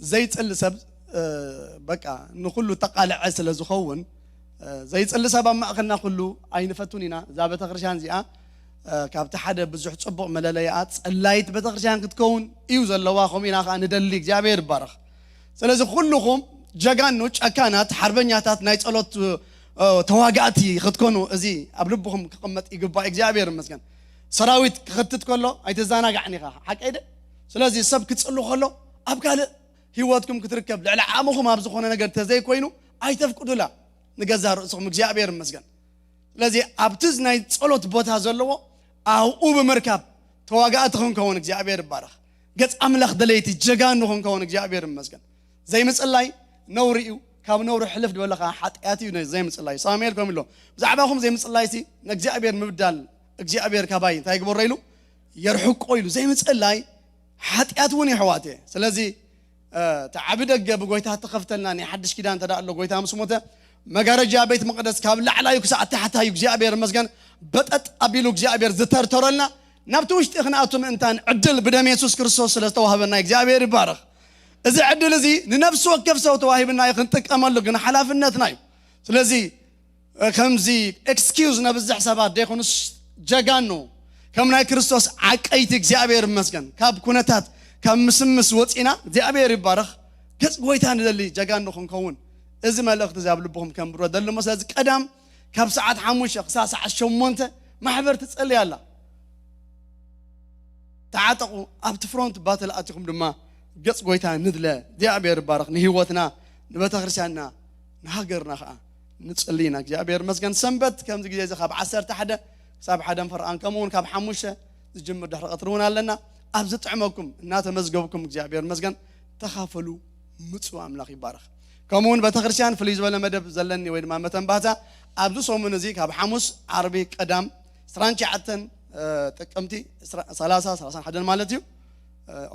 ዘይጽሊ ሰብ፣ እ፣ በቃ ንኩሉ ተቃልዐ ስለ ዝኸውን፣ እ፣ ዘይጽሊ ሰብ ኣብ ማእከልና ኩሉ ኣይንፈቱን ኢና። እዛ ቤተክርስትያን እዚኣ፣ እ፣ ካብቲ ሓደ ብዙሕ ጽቡቕ መለለይኣ ጸላይት ቤተክርስትያን ክትከውን እዩ ዘለዋ። ከምኡ ኢና ከኣ ንደሊ። እግዚኣብሔር ይባረኽ። ስለዚ ኩልኹም ጀጋኑ፣ ጨካናት፣ ሓርበኛታት፣ ናይ ጸሎት፣ እ፣ ተዋጋእቲ ክትኮኑ እዚ ኣብ ልብኹም ክቕመጥ ይግባእ። እግዚኣብሔር ይመስገን። ሰራዊት ክኸትት ከሎ ኣይትዘናጋዕን ኢኻ፣ ሓቀይ ደ? ስለዚ ሰብ ክጽሉ ከሎ ኣብ ካልእ ህይወትኩም ክትርከብ ልዕሊ ዓቕምኹም ኣብ ዝኾነ ነገር ተዘይኮይኑ ኣይተፍቅዱላ ንገዛእ ርእስኹም። እግዚኣብሔር ይመስገን። ስለዚ ኣብቲ ናይ ጸሎት ቦታ ዘለዎ ኣብኡ ብምርካብ ተዋጋእቲ ክንከውን እግዚኣብሔር ይባረኽ። ገጽ ኣምላኽ ደለይቲ ጀጋኑ ክንከውን እግዚኣብሔር ይመስገን። ዘይምጽላይ ነውሪ እዩ። ካብ ነውሪ ሕልፍ ዝበለ ኸዓ ሓጢኣት እዩ ዘይምጽላይ። ሳሙኤል ከምኡ ኢሎ፣ ብዛዕባኹም ዘይምጽላይሲ ንእግዚኣብሔር ምብዳል እግዚኣብሔር ካባይ እንታይ ይግበሮ ኢሉ የርሕቆ ኢሉ። ዘይምጽላይ ሓጢኣት እውን እዩ ኣሕዋት። ስለዚ እ፣ እቲ ዓቢ ደገ ብጎይታ ተኸፍተልና ናይ ሓድሽ ኪዳን እንተ ደኣ ኣሎ፣ ጎይታ ምስ ሞተ መጋረጃ ቤት መቕደስ ካብ ላዕላዩ ክሳዕ ታሕታዩ እግዚኣብሔር ይመስገን በጠጥ ኣቢሉ እግዚኣብሔር ዝተርተረልና ናብቲ ውሽጢ ክንኣቱ ምእንታን ዕድል ብደም የሱስ ክርስቶስ ስለ ዝተዋህበና እግዚኣብሔር ይባረኽ። እዚ ዕድል እዚ ንነፍሲ ወከፍ ሰብ ተዋሂብና እዩ፣ ክንጥቀመሉ ግን ሓላፍነትና እዩ። ስለዚ እ፣ ከምዚ ኤክስኪውዝ ነብዝሕ ሰባት ደይኮኑስ ጀጋኑ፣ ከም ናይ ክርስቶስ ዓቀይቲ እግዚኣብሔር ይመስገን። ካብ ኩነታት፣ ካብ ምስምስ ወፂና እግዚኣብሔር ይባረኽ። ገጽ ጎይታ ንደሊ ጀጋኑ ክንከውን እዚ መልእኽቲ እዚ ኣብ ልብኹም ከንብሮ ደሊ እሞ፣ ስለዚ ቀዳም ካብ ሰዓት ሓሙሽተ ክሳብ ሰዓት ሸሞንተ ማሕበር ትጸልይ ኣላ። ተዓጠቑ፣ ኣብቲ ፍሮንት ባትል ኣቲኹም ድማ ገጽ ጎይታ ንድለ። እግዚኣብሔር ይባረኽ። ንህይወትና፣ ንቤተክርስትያንና፣ ንሃገርና ኸዓ ንጽሊ ኢና። እግዚኣብሔር ይመስገን። ሰንበት ከምዚ ግዜ እዚ ካብ ዓሰርተ ሓደ ክሳብ ሓደ ንፈርቓን፣ ከምኡ እውን ካብ ሓሙሽተ ዝጅምር ድሕሪ ቀትሪ እውን ኣለና። ኣብ ዝጥዕመኩም እናተመዝገብኩም እግዚኣብሔር ይመስገን ተኻፈሉ፣ ምጹ፣ ኣምላኽ ይባረኽ። ከምኡ እውን ቤተክርስትያን ፍልይ ዝበለ መደብ ዘለኒ ወይ ድማ መተንባህታ ኣብዚ ሰሙን እዚ ካብ ሓሙስ፣ ዓርቢ፣ ቀዳም ዕስራን ትሽዓተን ጥቅምቲ ሰላሳ፣ ሰላሳን ሓደን ማለት እዩ።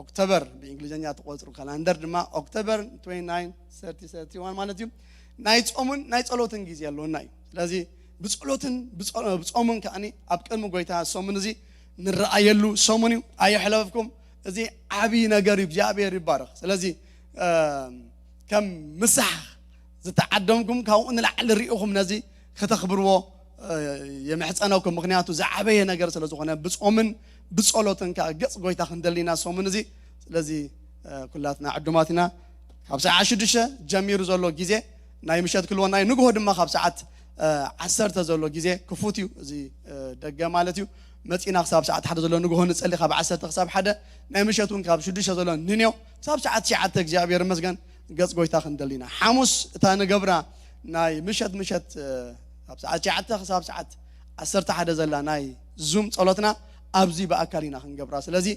ኦክቶበር ብእንግሊዝኛ ትቆጽሩ ካላንደር ድማ ኦክቶበር ትዌንቲ ናይን፣ ሰርቲ፣ ሰርቲ ዋን ማለት እዩ። ናይ ጾምን ናይ ጸሎትን ግዜ ኣለውና እዩ። ስለዚ ብጸሎትን ብጾ-፣ ብጾምን ከኣኒ ኣብ ቅድሚ ጎይታ ሰሙን እዚ ንረኣየሉ ሰሙን እዩ። ኣየሕለፍኩም። እዚ ዓቢ ነገር እዩ። እግዚኣብሔር ይባረኽ። ስለዚ፣ እ፣ ከም ምሳሕ ዝተዓደምኩም ካብኡ ንላዕሊ ርኢኹም ነዚ ከተኽብርዎ፣ እ፣ የምሕጸነኩም። ምኽንያቱ ዝዓበየ ነገር ስለ ዝኾነ ብጾምን ብጸሎትን ከኣ ገጽ ጎይታ ክንደሊና ሰሙን እዚ። ስለዚ፣ እ፣ ኩላትና ዕዱማት ኢና። ካብ ሰዓት ሽዱሽተ ጀሚሩ ዘሎ ግዜ ናይ ምሸት ክልወና እዩ። ንግሆ ድማ ካብ ሰዓት፣ እ፣ ዓሰርተ ዘሎ ግዜ ክፉት እዩ። እዚ፣ እ፣ ደገ ማለት እዩ። መጺና ክሳብ ሰዓት ሓደ ዘሎ ንግሆ ንጸሊ፣ ካብ ዓሰርተ ክሳብ ሓደ፣ ናይ ምሸት እውን ካብ ሽዱሽተ ዘሎ ንንዮ ክሳብ ሰዓት ትሽዓተ እግዚኣብሔር ይመስገን ገጽ ጎይታ ክንደሊና። ሓሙስ እታ ንገብራ ናይ ምሸት ምሸት፣ እ፣ ካብ ሰዓት ትሽዓተ ክሳብ ሰዓት ዓሰርተ ሓደ ዘላ ናይ ዙም ጸሎትና ኣብዚ ብኣካል ኢና ክንገብራ። ስለዚ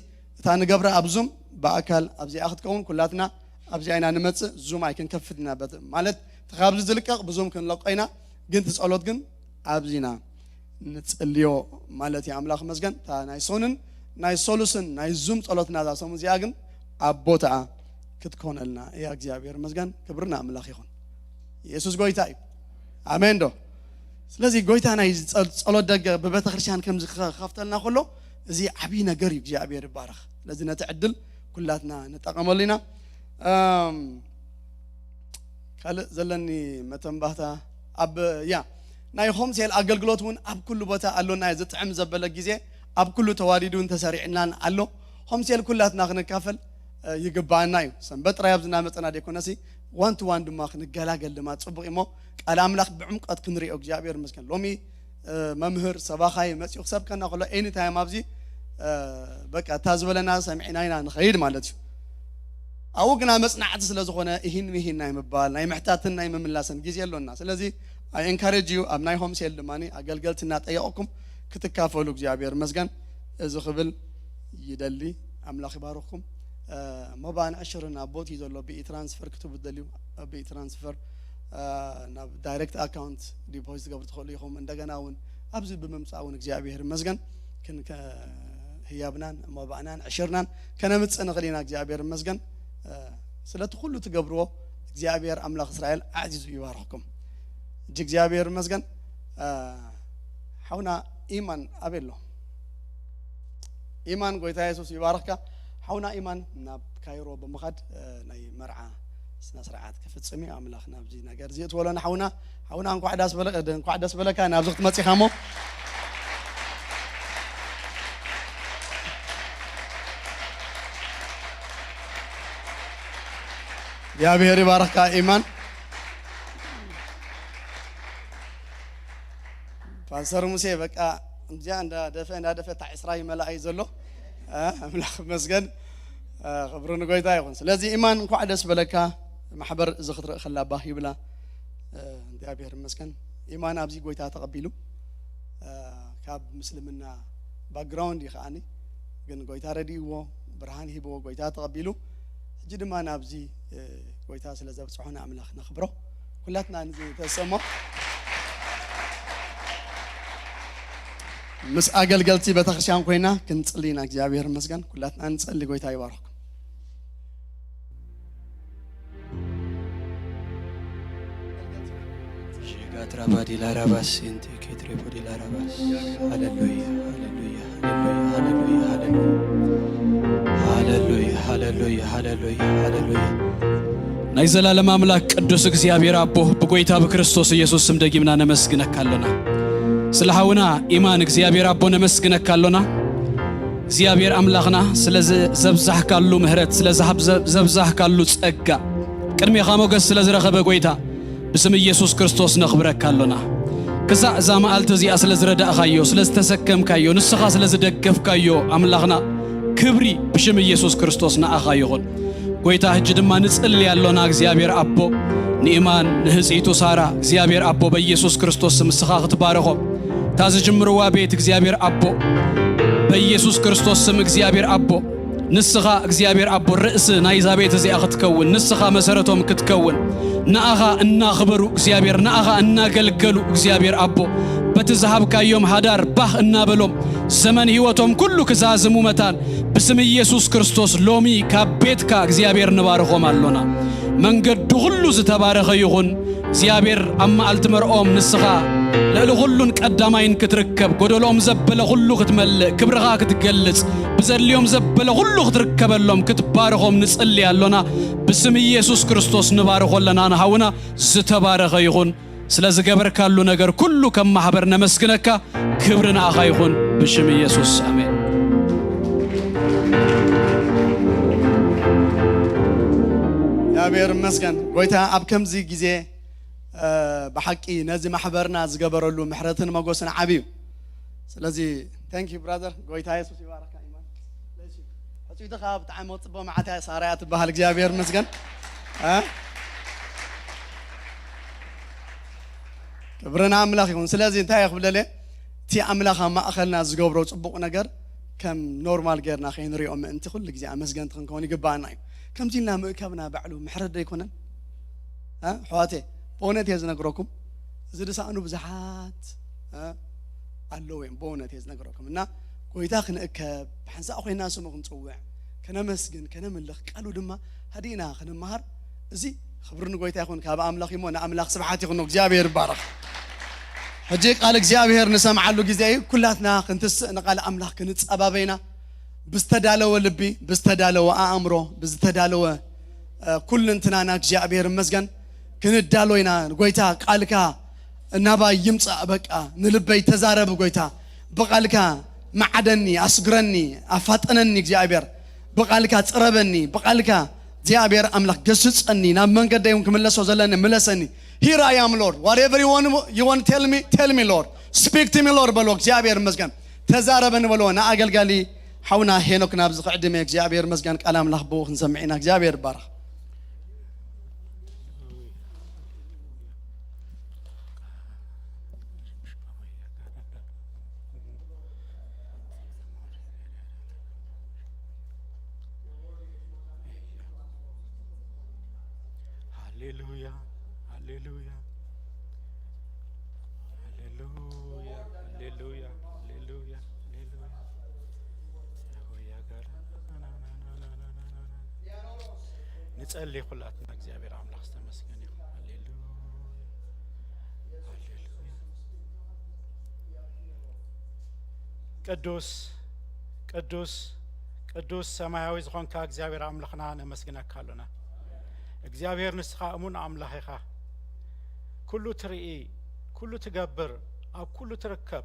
እታ ንገብራ ኣብ ዙም ብኣካል ኣብዚኣ ክትከውን፣ ኩላትና ኣብዚኣ ኢና ንመጽእ። ዙም ኣይክንከፍት ኢና፣ በት-፣ ማለት እቲ ካብዚ ዝልቀቕ ብዙም ክንለቆ ኢና፣ ግን እቲ ጸሎት ግን ኣብዚና ንጽልዮ ማለት እዩ። ኣምላኽ መስገን። እታ ናይ ሶንን ናይ ሶሉስን ናይ ዙም ጸሎትና እዛ ሰሙን እዚኣ ግን ኣብ ቦታኣ ክትኮነልና እያ። እግዚኣብሔር መስገን። ክብሪ ንኣምላኽ ይኹን። ኢየሱስ ጎይታ እዩ። ኣሜን ዶ? ስለዚ ጎይታ ናይ ጸ-፣ ጸሎት ደገ ብቤተ ክርስቲያን ከምዚ ክኸፍተልና ከሎ እዚ ዓብዪ ነገር እዩ። እግዚኣብሔር ይባረኽ። ስለዚ ነቲ ዕድል ኩላትና ንጠቐመሉ ኢና። እም፣ ካልእ ዘለኒ መተንባህታ ኣብ፣ ያ፣ ናይ ሆም ሴል ኣገልግሎት እውን ኣብ ኩሉ ቦታ ኣሎና። ዝጥዕም ዘበለ ግዜ ኣብ ኩሉ ተዋዲዱን ተሰሪዕናን ኣሎ። ሆም ሴል ኩላትና ክንካፈል፣ እ፣ ይግባኣና እዩ። ሰንበት ጥራይ ኣብዚ እናመጸና ደይኮነሲ፣ ዋን ቱ ዋን ድማ ክንገላገል ድማ ጽቡቕ እሞ፣ ቃል ኣምላኽ ብዕምቀት ክንሪኦ እግዚኣብሔር ይመስገን። ሎሚ፣ እ፣ መምህር ሰባኻይ መጺኡ ክሰብከና ከሎ፣ ኤኒ ታይም ኣብዚ፣ እ፣ በቃ እታ ዝበለና ሰሚዕና ኢና ንኸይድ ማለት እዩ። ኣብኡ ግና መጽናዕቲ ስለ ዝኾነ፣ እሂን ምሂን ናይ ምባል፣ ናይ ምሕታትን ናይ ምምላስን ግዜ ኣሎና። ስለዚ፣ ኣይ ኤንካሬጅ ዩ፣ ኣብ ናይ ሆም ሴል ድማ ኣገልገልቲ እናጠየቕኩም ክትካፈሉ እግዚኣብሔር ይመስገን። እዚ ክብል ይደሊ። ኣምላኽ ይባርኽኩም። እ፣ መባን ዕሽርን ኣብ ቦቲ ዘሎ ብኢ ትራንስፈር ክትቡ ትደልዩ፣ ብኢ ትራንስፈር፣ እ፣ ናብ ዳይሬክት ኣካውንት ዲፖዚት ትገብሩ ትኽእሉ ኢኹም። እንደገና እውን ኣብዚ ብምምጻእ እውን እግዚኣብሔር ይመስገን። ክን-፣ ከ-፣ ህያብናን መባእናን ዕሽርናን ከነምጽእ ንኽእል ኢና። እግዚኣብሔር ይመስገን። እ፣ ስለቲ ኩሉ ትገብርዎ እግዚኣብሔር ኣምላኽ እስራኤል ኣዕዚዙ ይባርኽኩም። እጅ እግዚኣብሔር ይመስገን። እ፣ ሓውና ኢማን ኣበይ ኣሎ? ኢማን፣ ጎይታ የሱስ ይባርኽካ። ሓውና ኢማን ናብ ካይሮ ብምኻድ፣ እ፣ ናይ መርዓ ስነ ስርዓት ክፍጽም እዩ። ኣምላኽ ናብዚ ነገር እዚ እትወሎ ንሓውና፣ ሓውና እንኳዕ ዳስ በለ-፣ እንኳዕ ደስ በለካ ናብዚ ክትመጽእ ኢኻ እሞ። እግዚኣብሔር ይባርኽካ ኢማን። ፓስተር ሙሴ በቃ እዚኣ እንዳ ደፈ፣ እንዳ ደፈ፣ እታ ዕስራ ይመልኣ እዩ ዘሎ። እ፣ ኣምላኽ ይመስገን። እ፣ ክብሪ ንጎይታ ይኹን። ስለዚ ኢማን እንኳዕ ደስ በለካ። ማሕበር እዚ ክትርኢ ከላ ባህ ይብላ። እ፣ እግዚኣብሔር ይመስገን። ኢማን ኣብዚ ጎይታ ተቐቢሉ፣ እ፣ ካብ ምስልምና ባክግራውንድ እዩ ከዓኒ፣ ግን ጎይታ ረድእዎ፣ ብርሃን ሂብዎ፣ ጎይታ ተቐቢሉ፣ ሕጂ ድማ ናብዚ፣ እ፣ ጎይታ ስለ ዘብጽሖ ንኣምላኽ ነኽብሮ። ኩላትና ንዚ ተሰሞ ምስ ኣገልገልቲ ቤተክርስትያን ኮይና ክንጽሊ ኢና። እግዚኣብሔር ይመስገን። ኩላትና ንጸሊ። ጎይታ ይባርኽኩም። ሺጋትራ ባዲላ ራባስ ኢንቲ ኬትሬ ቦዲላ ራባስ። ሃሌሉያ፣ ሃሌሉያ፣ ሃሌሉያ፣ ሃሌሉያ፣ ሃሌሉያ። ሃሌሉያ፣ ሃሌሉያ፣ ሃሌሉያ፣ ሃሌሉያ። ናይ ዘላለም ኣምላኽ ቅዱስ እግዚኣብሔር ኣቦ፣ ብጎይታ ብክርስቶስ ኢየሱስ ስም ደጊምና ነመስግነካ ኣለና። ስለ ሓውና ኢማን እግዚኣብሔር ኣቦ ነመስግነካ ኣሎና። እግዚኣብሔር ኣምላኽና ስለ ዘብዛሕካሉ ምህረት፣ ስለ ዝሃብ-፣ ዘብዛሕካሉ ጸጋ፣ ቅድሜኻ ሞገስ ስለ ዝረኸበ ጎይታ ብስም ኢየሱስ ክርስቶስ ነኽብረካ ኣሎና። ክሳዕ እዛ መዓልቲ እዚኣ ስለ ዝረዳእካዮ፣ ስለ ዝተሰከምካዮ፣ ንስኻ ስለ ዝደገፍካዮ ኣምላኽና ክብሪ ብሽም ኢየሱስ ክርስቶስ ንኣኻ ይኹን። ጎይታ፣ ሕጂ ድማ ንጽሊ ኣሎና። እግዚኣብሔር ኣቦ፣ ንኢማን ንህጽይቱ ሳራ እግዚኣብሔር ኣቦ በኢየሱስ ክርስቶስ ስም ንስኻ ክትባርኾም፣ እታ ዝጅምርዋ ቤት እግዚኣብሔር ኣቦ በኢየሱስ ክርስቶስ ስም እግዚኣብሔር ኣቦ፣ ንስኻ እግዚኣብሔር ኣቦ ርእሲ ናይዛ ቤት እዚኣ ክትከውን፣ ንስኻ መሰረቶም ክትከውን፣ ንኣኻ እናኽበሩ እግዚኣብሔር፣ ንኣኻ እናገልገሉ እግዚኣብሔር ኣቦ፣ በቲ ዝሃብካዮም ሃዳር ባህ እናበሎም ዘመን ህይወቶም ኩሉ ክዛዝሙ መታን ብስም ኢየሱስ ክርስቶስ ሎሚ ካብ ቤትካ እግዚኣብሔር ንባርኾም ኣሎና። መንገዱ ኩሉ ዝተባረኸ ይኹን። እግዚኣብሔር ኣብ መዓልቲ መርኦም ንስኻ ልዕሊ ኩሉን ቀዳማይን ክትርከብ፣ ጎደሎኦም ዘበለ ኩሉ ክትመልእ፣ ክብርኻ ክትገልጽ፣ ብዘድልዮም ዘበለ ኩሉ ክትርከበሎም ክትባርኾም ንጽሊ ኣሎና። ብስም ኢየሱስ ክርስቶስ ንባርኾ ኣለና ንሃውና። ዝተባረኸ ይኹን። ስለ ዝገበርካሉ ነገር ኩሉ ከም ማሕበር ነመስግነካ። ክብሪ ንኣኻ ይኹን ብሽም ኢየሱስ ኣሜን። እግዚኣብሔር ይመስገን። ጎይታ ኣብ ከምዚ ግዜ፣ እ፣ ብሓቂ ነዚ ማሕበርና ዝገበረሉ ምሕረትን መጎስን ዓቢ እዩ። ስለዚ thank you brother። ጎይታ የሱስ ይባረካ ኢማን። ሕጽይትኻ ብጣዕሚ ጽቡቕ መዓት እያ፣ ሳራ እያ ትበሃል። እግዚኣብሔር ይመስገን። እ? ክብሪ ንኣምላኽ ይኹን። ስለዚ እንታይ እየ ክብለለ? እቲ ኣምላኽ ኣብ ማእኸልና ዝገብሮ ጽቡቕ ነገር ከም ኖርማል ጌርና ከይንሪኦ ምእንቲ ኩሉ ግዜ ኣመስገንቲ ክንከውን ይግባኣና እዩ። ከምዚ ኢልና ምእካብና ባዕሉ ምሕረት ዶ ኣይኮነን? እ? ኣሕዋተይ፣ ብእውነት እየ ዝነግረኩም፣ ዝድሳእኑ ብዙሓት፣ እ፣ ኣለዉ እዮም። ብእውነት እየ ዝነግረኩም። እና ጎይታ ክንእከብ፣ ብሓንሳእ ኮይና ስሙ ክንጽውዕ፣ ከነመስግን፣ ከነምልኽ፣ ቃሉ ድማ ሃዲእና ክንመሃር፣ እዚ ክብሪ ንጎይታ ይኹን፣ ካብ ኣምላኽ እዩሞ ንኣምላኽ ስብሓት ይኹን። እግዚኣብሔር ይባረኽ። ሕጂ ቃል እግዚኣብሔር ንሰምዓሉ ግዜ እዩ። ኩላትና ክንትስእ ንቃል ኣምላኽ ክንጸባበ ኢና። ብዝተዳለወ ልቢ፣ ብዝተዳለወ ኣእምሮ፣ ብዝተዳለወ፣ እ፣ ኩልንትናና እግዚኣብሔር ይመስገን ክንዳሎ ኢና። ጎይታ ቃልካ ናባይ ይምጻእ፣ በቃ ንልበይ ተዛረብ ጎይታ። ብቃልካ መዓደኒ፣ ኣስግረኒ፣ ኣፋጠነኒ እግዚኣብሔር። ብቃልካ ጽረበኒ፣ ብቃልካ እግዚኣብሔር ኣምላኽ ገስጸኒ፣ ናብ መንገደይ እውን ክምለሶ ዘለኒ ምለሰኒ። Here I am Lord, whatever you want, you want tell me, tell me Lord, speak to me Lord በሎ። እግዚኣብሔር ይመስገን። ተዛረበኒ በሎ። ንኣገልጋሊ ሓውና ሄኖክ ናብዚ ክዕድመ እግዚኣብሔር ይመስገን። ቃል ኣምላኽ ብኡ ክንሰምዕ ኢና። እግዚኣብሔር ይባረኽ። ሃሌሉያ፣ ሃሌሉያ፣ ሃሌሉያ፣ ሃሌሉያ፣ ሃሌሉያ፣ ሃሌሉያ። ንጸሊ ኩላትና። እግዚኣብሔር ኣምላኽ ዝተመስገነ ይኹን። ሃሌሉያ፣ ሃሌሉያ። ቅዱስ፣ ቅዱስ፣ ቅዱስ ሰማያዊ ዝኾንካ እግዚኣብሔር ኣምላኽና ነመስግነካ ኣሎና። እግዚኣብሔር ንስኻ እሙን ኣምላኽ ኢኻ። ኩሉ ትርኢ፣ ኩሉ ትገብር፣ ኣብ ኩሉ ትርከብ፣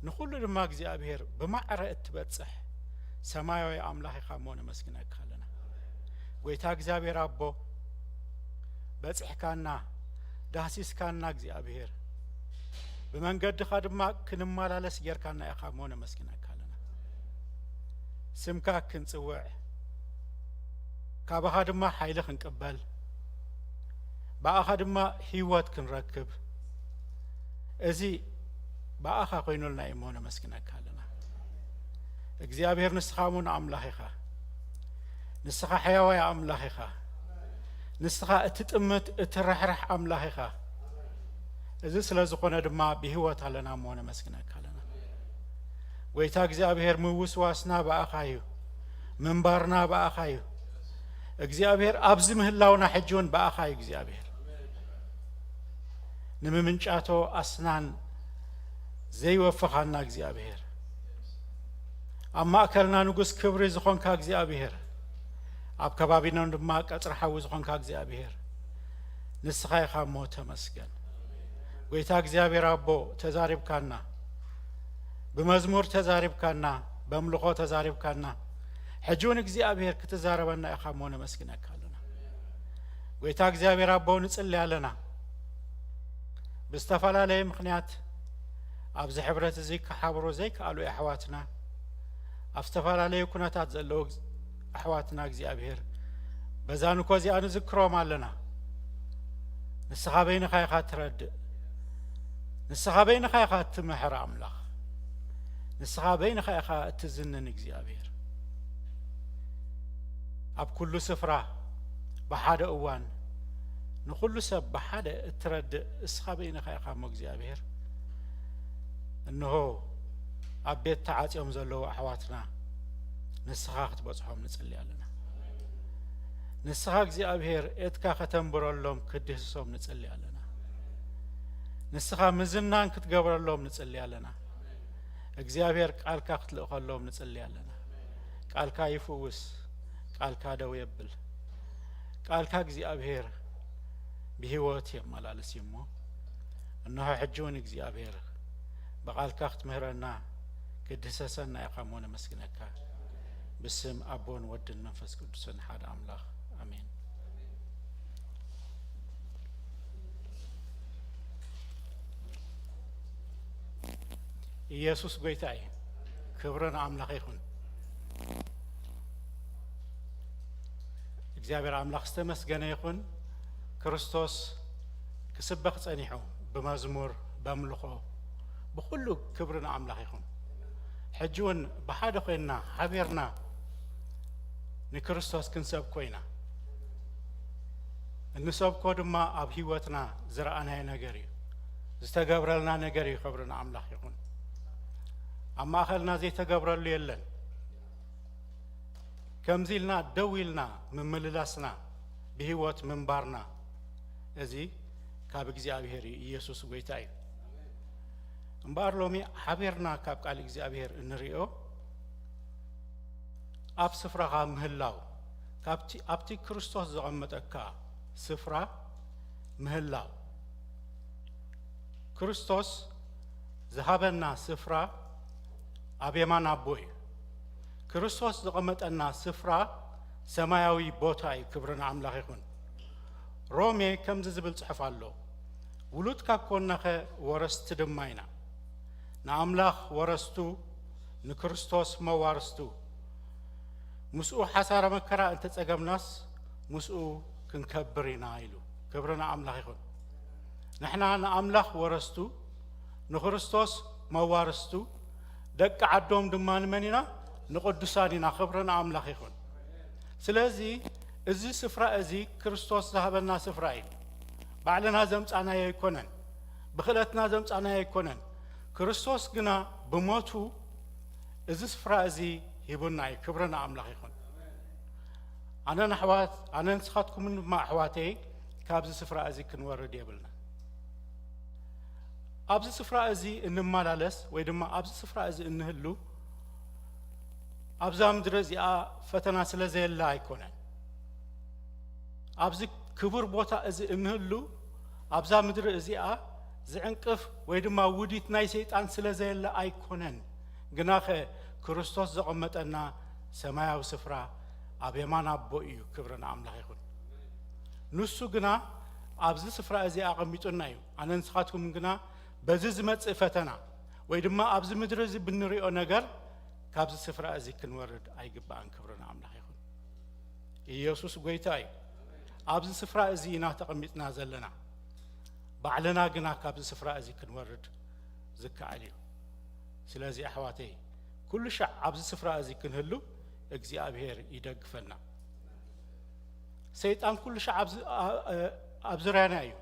ንኹሉ ድማ እግዚኣብሔር ብማዕረ እትበጽሕ ሰማያዊ ኣምላኽ ኢኻ እሞ ነመስግነካ ኣለና። ጎይታ እግዚኣብሔር ኣቦ፣ በጺሕካና፣ ዳህሲስካና እግዚኣብሔር፣ ብመንገድኻ ድማ ክንመላለስ ጌርካና ኢኻ እሞ ነመስግነካ ኣለና። ስምካ ክንጽውዕ፣ ካባኻ ድማ ሓይሊ ክንቅበል፣ ብኣኻ ድማ ህይወት ክንረክብ፣ እዚ ብኣኻ ኮይኑልና እዩ እሞ ነመስግነካ ኣለና። እግዚኣብሔር ንስኻ እውን ኣምላኽ ኢኻ። ንስኻ ሕያዋይ ኣምላኽ ኢኻ። ንስኻ እትጥምት እትርሕርሕ ኣምላኽ ኢኻ። እዚ ስለ ዝኾነ ድማ ብህይወት ኣለና እሞ ነመስግነካ ኣለና። ጎይታ እግዚኣብሔር ምውስዋስና ብኣኻ እዩ። ምንባርና ብኣኻ እዩ። እግዚኣብሔር ኣብዚ ምህላውና ሕጂ እውን ብኣኻ እዩ እግዚኣብሔር። ንምምንጫቶ ኣስናን ዘይወፈኻና እግዚኣብሔር፣ ኣብ ማእከልና ንጉስ ክብሪ ዝኾንካ እግዚኣብሔር፣ ኣብ ከባቢና ድማ ቀጽሪ ሓዊ ዝኾንካ እግዚኣብሔር፣ ንስኻ ኢኻ እሞ ተመስገን። ጎይታ እግዚኣብሔር ኣቦ፣ ተዛሪብካና፣ ብመዝሙር ተዛሪብካና፣ በምልኾ ተዛሪብካና። ሕጂ እውን እግዚኣብሔር ክትዛረበና ኢኻ እሞ ነመስግነካ ኣለና። ጎይታ እግዚኣብሔር ኣቦ ንጽሊ ኣለና። ብዝተፈላለየ ምኽንያት ኣብዚ ሕብረት እዚ ክሓብሩ ዘይከኣሉ ኣሕዋትና፣ ኣብ ዝተፈላለዩ ኩነታት ዘለዉ ኣሕዋትና እግዚኣብሔር በዛ ንኮ እዚኣ ንዝክሮም ኣለና። ንስኻ በይንኻ ኢኻ ትረድእ። ንስኻ በይንኻ ኢኻ እትምሕር ኣምላኽ። ንስኻ በይንኻ ኢኻ እትዝንን እግዚኣብሔር። ኣብ ኩሉ ስፍራ ብሓደ እዋን ንኹሉ ሰብ ብሓደ እትረድእ እስኻ በይንኻ ኢኻ እሞ እግዚኣብሔር። እንሆ ኣብ ቤት ተዓጽዮም ዘለዉ ኣሕዋትና ንስኻ ክትበጽሖም ንጽሊ ኣለና። ንስኻ እግዚኣብሔር ኤትካ ከተንብረሎም ክትድህስሶም ንጽሊ ኣለና። ንስኻ ምዝናን ክትገብረሎም ንጽሊ ኣለና። እግዚኣብሔር ቃልካ ክትልእኸሎም ንጽሊ ኣለና። ቃልካ ይፍውስ፣ ቃልካ ደው የብል። ቃልካ እግዚኣብሔር ብህይወት የመላልስ እዩ እሞ፣ እንሆ ሕጂ እውን እግዚኣብሔር ብቃልካ ክትምህረና ክትድህሰሰና ኢኻ እሞ ነመስግነካ። ብስም ኣቦን ወድን መንፈስ ቅዱስን ሓደ ኣምላኽ ኣሜን። ኢየሱስ ጎይታ እዩ። ክብሪ ንኣምላኽ ይኹን። እግዚኣብሔር ኣምላኽ ዝተመስገነ ይኹን። ክርስቶስ ክስበኽ ጸኒሑ፣ ብመዝሙር፣ በምልኾ፣ ብኹሉ ክብሪ ንኣምላኽ ይኹን። ሕጂ እውን ብሓደ ኮይንና ሓቢርና ንክርስቶስ ክንሰብኮ ኢና። እንሰብኮ ድማ ኣብ ህይወትና ዝረኣናዮ ነገር እዩ፣ ዝተገብረልና ነገር እዩ። ክብሪ ንኣምላኽ ይኹን። ኣብ ማእኸልና ዘይተገብረሉ የለን። ከምዚ ኢልና ደው ኢልና ምምልላስና፣ ብህይወት ምንባርና፣ እዚ ካብ እግዚኣብሔር እዩ። ኢየሱስ ጎይታ እዩ። እምበኣር ሎሚ ሓቢርና ካብ ቃል እግዚኣብሔር እንርእዮ ኣብ ስፍራኻ ምህላው፣ ካብቲ፣ ኣብቲ ክርስቶስ ዘቐመጠካ ስፍራ ምህላው። ክርስቶስ ዝሃበና ስፍራ ኣብ የማን ኣቦ እዩ። ክርስቶስ ዘቐመጠና ስፍራ ሰማያዊ ቦታ እዩ። ክብሪ ንኣምላኽ ይኹን። ሮሜ ከምዚ ዝብል ጽሑፍ ኣሎ፣ ውሉድ ካብ ኮንናኸ ወረስቲ ድማ ኢና፣ ንኣምላኽ ወረስቱ፣ ንክርስቶስ መዋርስቱ፣ ምስኡ ሓሳረ መከራ እንተጸገምናስ ምስኡ ክንከብር ኢና ኢሉ። ክብሪ ንኣምላኽ ይኹን። ንሕና ንኣምላኽ ወረስቱ፣ ንክርስቶስ መዋርስቱ፣ ደቂ ዓዶም ድማ ንመን ኢና? ንቅዱሳን ኢና። ክብሪ ንኣምላኽ ይኹን። ስለዚ እዚ ስፍራ እዚ ክርስቶስ ዝሃበና ስፍራ እዩ። ባዕልና ዘምጻናዮ ኣይኮነን፣ ብክእለትና ዘምጻናዮ ኣይኮነን። ክርስቶስ ግና ብሞቱ እዚ ስፍራ እዚ ሂቡና እዩ። ክብሪ ንኣምላኽ ይኹን። ኣነን ኣሕዋት፣ ኣነን ንስኻትኩምን ድማ ኣሕዋተይ፣ ካብዚ ስፍራ እዚ ክንወርድ የብልና። ኣብዚ ስፍራ እዚ እንመላለስ ወይ ድማ ኣብዚ ስፍራ እዚ እንህሉ፣ ኣብዛ ምድሪ እዚኣ ፈተና ስለ ዘየላ ኣይኮነን። ኣብዚ ክቡር ቦታ እዚ እንህሉ፣ ኣብዛ ምድሪ እዚኣ ዝዕንቅፍ ወይ ድማ ውዲት ናይ ሰይጣን ስለ ዘየለ ኣይኮነን። ግናኸ ክርስቶስ ዘቐመጠና ሰማያዊ ስፍራ ኣብ የማን ኣቦ እዩ። ክብሪ ንኣምላኽ ይኹን። ንሱ ግና ኣብዚ ስፍራ እዚ ኣቐሚጡና እዩ። ኣነ ንስኻትኩም ግና በዚ ዝመጽእ ፈተና ወይ ድማ ኣብዚ ምድሪ እዚ ብንሪኦ ነገር ካብዚ ስፍራ እዚ ክንወርድ ኣይግባእን። ክብሪ ንኣምላኽ ይኹን። ኢየሱስ ጎይታ እዩ። ኣብዚ ስፍራ እዚ ኢና ተቐሚጥና ዘለና። ባዕልና ግና ካብዚ ስፍራ እዚ ክንወርድ ዝከኣል እዩ። ስለዚ ኣሕዋተይ፣ ኩሉ ሻዕ ኣብዚ ስፍራ እዚ ክንህሉ እግዚኣብሔር ይደግፈና። ሰይጣን ኩሉ ሻዕ ኣብ ዝ-፣ ኣ-፣ እ፣ ኣብ ዙርያና እዩ።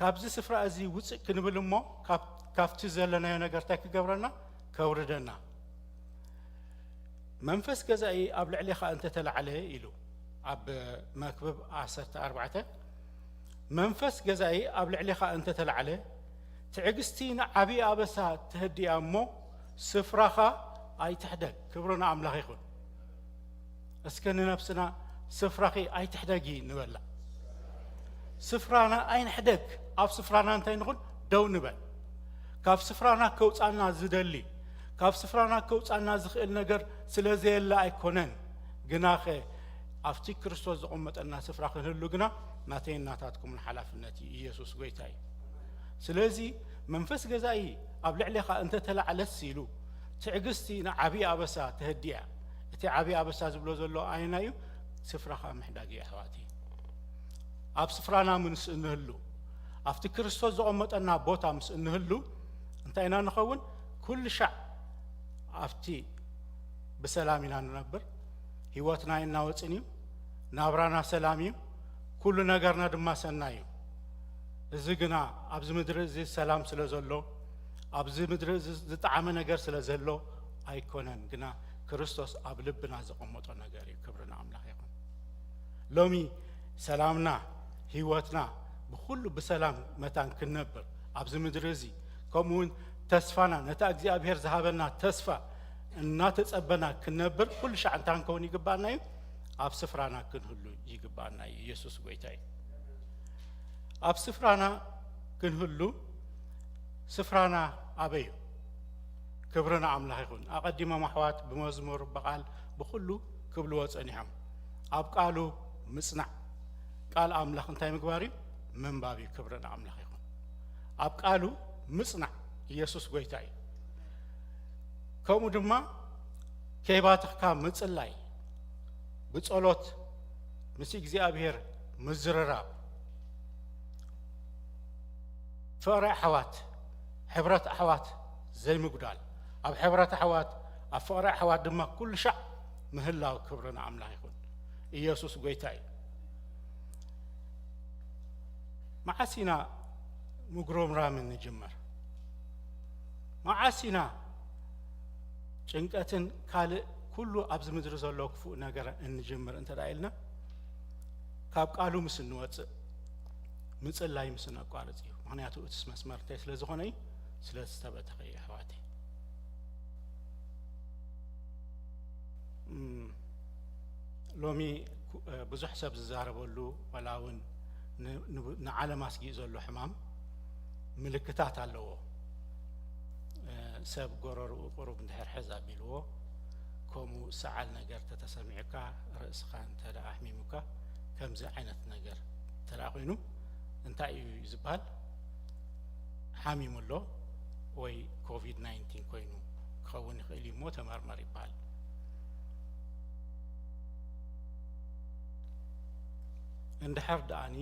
ካብዚ ስፍራ እዚ ውፅእ ክንብል እሞ ካብ-፣ ካብቲ ዘለናዮ ነገር እንታይ ክገብረና? ከውርደና። መንፈስ ገዛኢ ኣብ ልዕሌኻ እንተተላዕለ ኢሉ ኣብ መክብብ ዓሰርተ ኣርባዕተ፣ መንፈስ ገዛኢ ኣብ ልዕሌኻ እንተተላዕለ ትዕግስቲ ንዓብዪ ኣበሳ ትህድያ እሞ ስፍራኻ ኣይትሕደግ። ክብሪ ንኣምላኽ ይኹን። እስከ ንነብስና ስፍራኺ ኣይትሕደጊ ንበላ። ስፍራና ኣይንሕደግ። ኣብ ስፍራና እንታይ ንኹን? ደው ንበል። ካብ ስፍራና ከውፃና ዝደሊ፣ ካብ ስፍራና ከውጻና ዝኽእል ነገር ስለ ዘየለ ኣይኮነን። ግናኸ ኣብቲ ክርስቶስ ዘቐመጠና ስፍራ ክንህሉ ግና ናተይን ናታትኩምን ሓላፍነት እዩ። ኢየሱስ ጐይታ እዩ። ስለዚ መንፈስ ገዛኢ ኣብ ልዕሌኻ እንተተላዕለስ ኢሉ ትዕግስቲ ንዓብዪ ኣበሳ ተህድያ። እቲ ዓብዪ ኣበሳ ዝብሎ ዘሎ ኣየናይ እዩ? ስፍራኻ ምሕዳግ እዩ ኣሕዋተይ። ኣብ ስፍራና ምስ እንህሉ፣ ኣብቲ ክርስቶስ ዘቐመጠና ቦታ ምስ እንህሉ እንታይ ኢና ንኸውን? ኩሉ ሻዕ ኣብቲ ብሰላም ኢና ንነብር። ህይወትና ኣይናወጽን እዩ። ናብራና ሰላም እዩ። ኩሉ ነገርና ድማ ሰናይ እዩ። እዚ ግና ኣብዚ ምድሪ እዚ ሰላም ስለ ዘሎ፣ ኣብዚ ምድሪ እዚ ዝጠዓመ ነገር ስለ ዘሎ ኣይኮነን፣ ግና ክርስቶስ ኣብ ልብና ዘቐመጦ ነገር እዩ። ክብሪ ንኣምላኽ ይኹን። ሎሚ ሰላምና፣ ህይወትና ብኹሉ ብሰላም መታን ክንነብር ኣብዚ ምድሪ እዚ፣ ከምኡ እውን ተስፋና፣ ነታ እግዚኣብሔር ዝሃበና ተስፋ እናተጸበና ክንነብር ኩሉ ሻዕ እንታይ ክንከውን ይግባኣና እዩ? ኣብ ስፍራና ክንህሉ ይግባኣና እዩ። ኢየሱስ ጐይታ እዩ። ኣብ ስፍራና ክንህሉ፣ ስፍራና ኣበይ እዩ? ክብሪ ንኣምላኽ ይኹን። ኣቐዲሞም ኣሕዋት ብመዝሙር፣ ብቓል፣ ብኹሉ ክብልዎ ጸኒሖም። ኣብ ቃሉ ምጽናዕ። ቃል ኣምላኽ እንታይ ምግባር እዩ? ምንባብ እዩ። ክብሪ ንኣምላኽ ይኹን። ኣብ ቃሉ ምጽናዕ። ኢየሱስ ጐይታ እዩ። ከምኡ ድማ ከይባተኽካ ምጽላይ፣ ብጸሎት ምስ እግዚኣብሔር ምዝርራብ፣ ፍቕሪ ኣሕዋት፣ ሕብረት ኣሕዋት ዘይምጉዳል፣ ኣብ ሕብረት ኣሕዋት፣ ኣብ ፍቕሪ ኣሕዋት ድማ ኩሉ ሻዕ ምህላው። ክብሪ ንኣምላኽ ይኹን። ኢየሱስ ጐይታ እዩ። መዓስ ኢና ምጉርምራም እንጅምር? መዓስ ኢና ጭንቀትን ካልእ ኩሉ ኣብዚ ምድሪ ዘሎ ክፉእ ነገር እንጅምር እንተ ደኣ ኢልና፣ ካብ ቃሉ ምስ እንወጽእ፣ ምጽላይ ምስ እነቋርጽ እዩ። ምኽንያቱ እቲስ መስመር እንታይ ስለ ዝኾነ እዩ? ስለ ዝተበተኸ እዩ፣ ኣሕዋተይ። እም፣ ሎሚ ኩ-፣ እ፣ ብዙሕ ሰብ ዝዛረበሉ፣ ዋላ እውን ን-፣ ን-፣ ንዓለም ኣስጊኡ ዘሎ ሕማም ምልክታት ኣለዎ። እ፣ ሰብ ጎረርኡ ቁሩብ እንድሕር ሕዝ ኣቢልዎ፣ ከምኡ ሰዓል ነገር ተተሰሚዑካ፣ ርእስኻ እንተ ደኣ ኣሕሚሙካ፣ ከምዚ ዓይነት ነገር እንተ ደኣ ኮይኑ፣ እንታይ እዩ ዝበሃል? ሓሚሙ ኣሎ ወይ ኮቪድ ናይንቲን ኮይኑ ክኸውን ይኽእል እዩ እሞ ተመርመር ይበሃል። እንድሕር ደኣኒ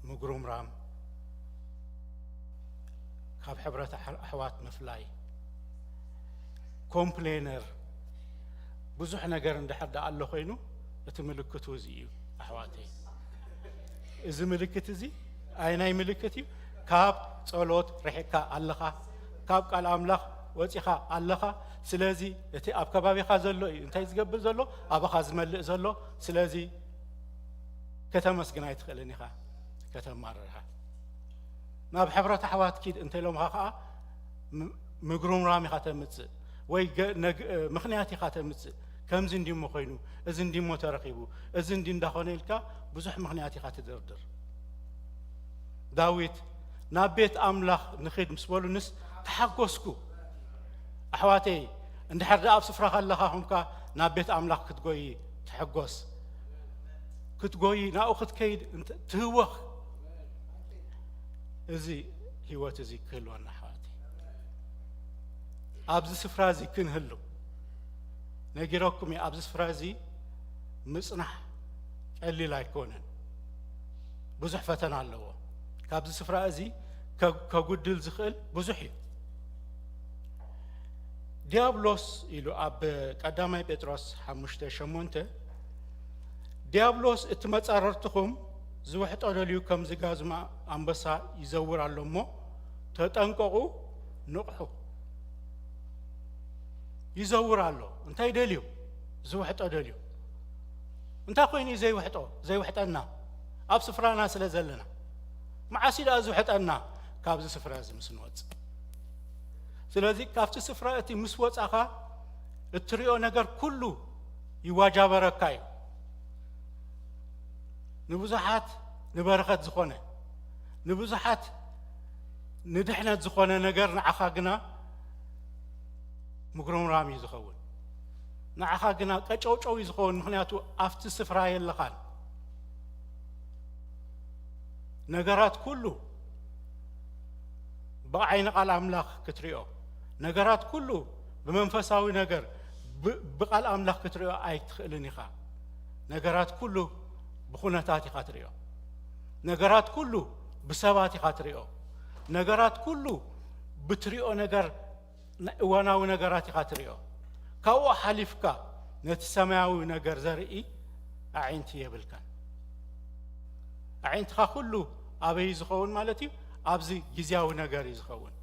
ምጉርምራም፣ ካብ ሕብረት ኣሕ-፣ ኣሕዋት ምፍላይ፣ ኮምፕሌነር፣ ብዙሕ ነገር እንድሕር ደኣ ኣሎ ኮይኑ፣ እቲ ምልክቱ እዚ እዩ ኣሕዋተይ። እዚ ምልክት እዚ ኣየናይ ምልክት እዩ? ካብ ጸሎት ርሒቕካ ኣለኻ፣ ካብ ቃል ኣምላኽ ወጺኻ ኣለኻ። ስለዚ እቲ ኣብ ከባቢኻ ዘሎ እዩ እንታይ ዝገብር ዘሎ? ኣባኻ ዝመልእ ዘሎ። ስለዚ ከተመስግን ኣይትኽእልን ኢኻ፣ ከተማርር ኢኻ። ናብ ሕብረት ኣሕዋት ኪድ እንተ ኢሎምኻ ኸኣ ም-፣ ምጉርምራም ኢኻ ተምጽእ ወይ ገ-፣ ነግ-፣ ምኽንያት ኢኻ ተምጽእ። ከምዚ እንዲሞ ኮይኑ፣ እዚ እንዲሞ ተረኺቡ፣ እዚ እንዲ እንዳኾነ ኢልካ ብዙሕ ምኽንያት ኢኻ ትድርድር። ዳዊት ናብ ቤት ኣምላኽ ንኺድ ምስ በሉንስ ተሓጎስኩ። ኣሕዋተይ፣ እንድሕር ደኣ ኣብ ስፍራኻ ኣለኻ ኹንካ ናብ ቤት ኣምላኽ ክትጎዪ ተሐጎስ። ክትጎዪ ናብኡ ክትከይድ እንተ-፣ ትህወኽ። እዚ ህይወት እዚ ክህልወና ኣሕዋተይ። ኣብዚ ስፍራ እዚ ክንህሉ ነጊረኩም እየ። ኣብዚ ስፍራ እዚ ምጽናሕ ቀሊል ኣይኮነን። ብዙሕ ፈተና ኣለዎ። ካብዚ ስፍራ እዚ ከ-፣ ከጉድል ዝኽእል ብዙሕ እዩ። ዲያብሎስ ኢሉ ኣብ ቀዳማይ ጴጥሮስ ሓሙሽተ ሸሞንተ፣ ዲያብሎስ እቲ መጻረርትኹም ዝውሕጦ ደልዩ ከም ዝጋዝማ ኣንበሳ ይዘውር ኣሎ እሞ ተጠንቀቑ፣ ንቕሑ። ይዘውር ኣሎ። እንታይ ደልዩ? ዝውሕጦ ደልዩ። እንታይ ኮይኑ እዩ ዘይውሕጦ? ዘይውሕጠና ኣብ ስፍራና ስለ ዘለና። መዓስ እዩ ደኣ ዝውሕጠና? ካብዚ ስፍራ እዚ ምስ ንወጽእ። ስለዚ ካብቲ ስፍራ እቲ ምስ ወጻኻ እትሪኦ ነገር ኩሉ ይዋጃበረካ እዩ። ንብዙሓት ንበረኸት ዝኾነ፣ ንብዙሓት ንድሕነት ዝኾነ ነገር ንዓኻ ግና ምጉርምራም እዩ ዝኸውን። ንዓኻ ግና ቀጨውጨው እዩ ዝኸውን፣ ምኽንያቱ ኣብቲ ስፍራ የለኻን። ነገራት ኩሉ ብዓይኒ ቃል ኣምላኽ ክትሪኦ፣ ነገራት ኩሉ ብመንፈሳዊ ነገር ብ-፣ ብቃል ኣምላኽ ክትሪኦ ኣይትኽእልን ኢኻ። ነገራት ኩሉ ብኹነታት ኢኻ ትሪኦ። ነገራት ኩሉ ብሰባት ኢኻ ትሪኦ። ነገራት ኩሉ ብትሪኦ ነገር ናይ እዋናዊ ነገራት ኢኻ ትሪኦ። ካብኡ ሓሊፍካ ነቲ ሰማያዊ ነገር ዘርኢ ኣዒንቲ የብልካን። ኣዒንትኻ ኩሉ ኣበይ ዝኸውን ማለት እዩ? ኣብዚ ግዝያዊ ነገር እዩ ዝኸውን።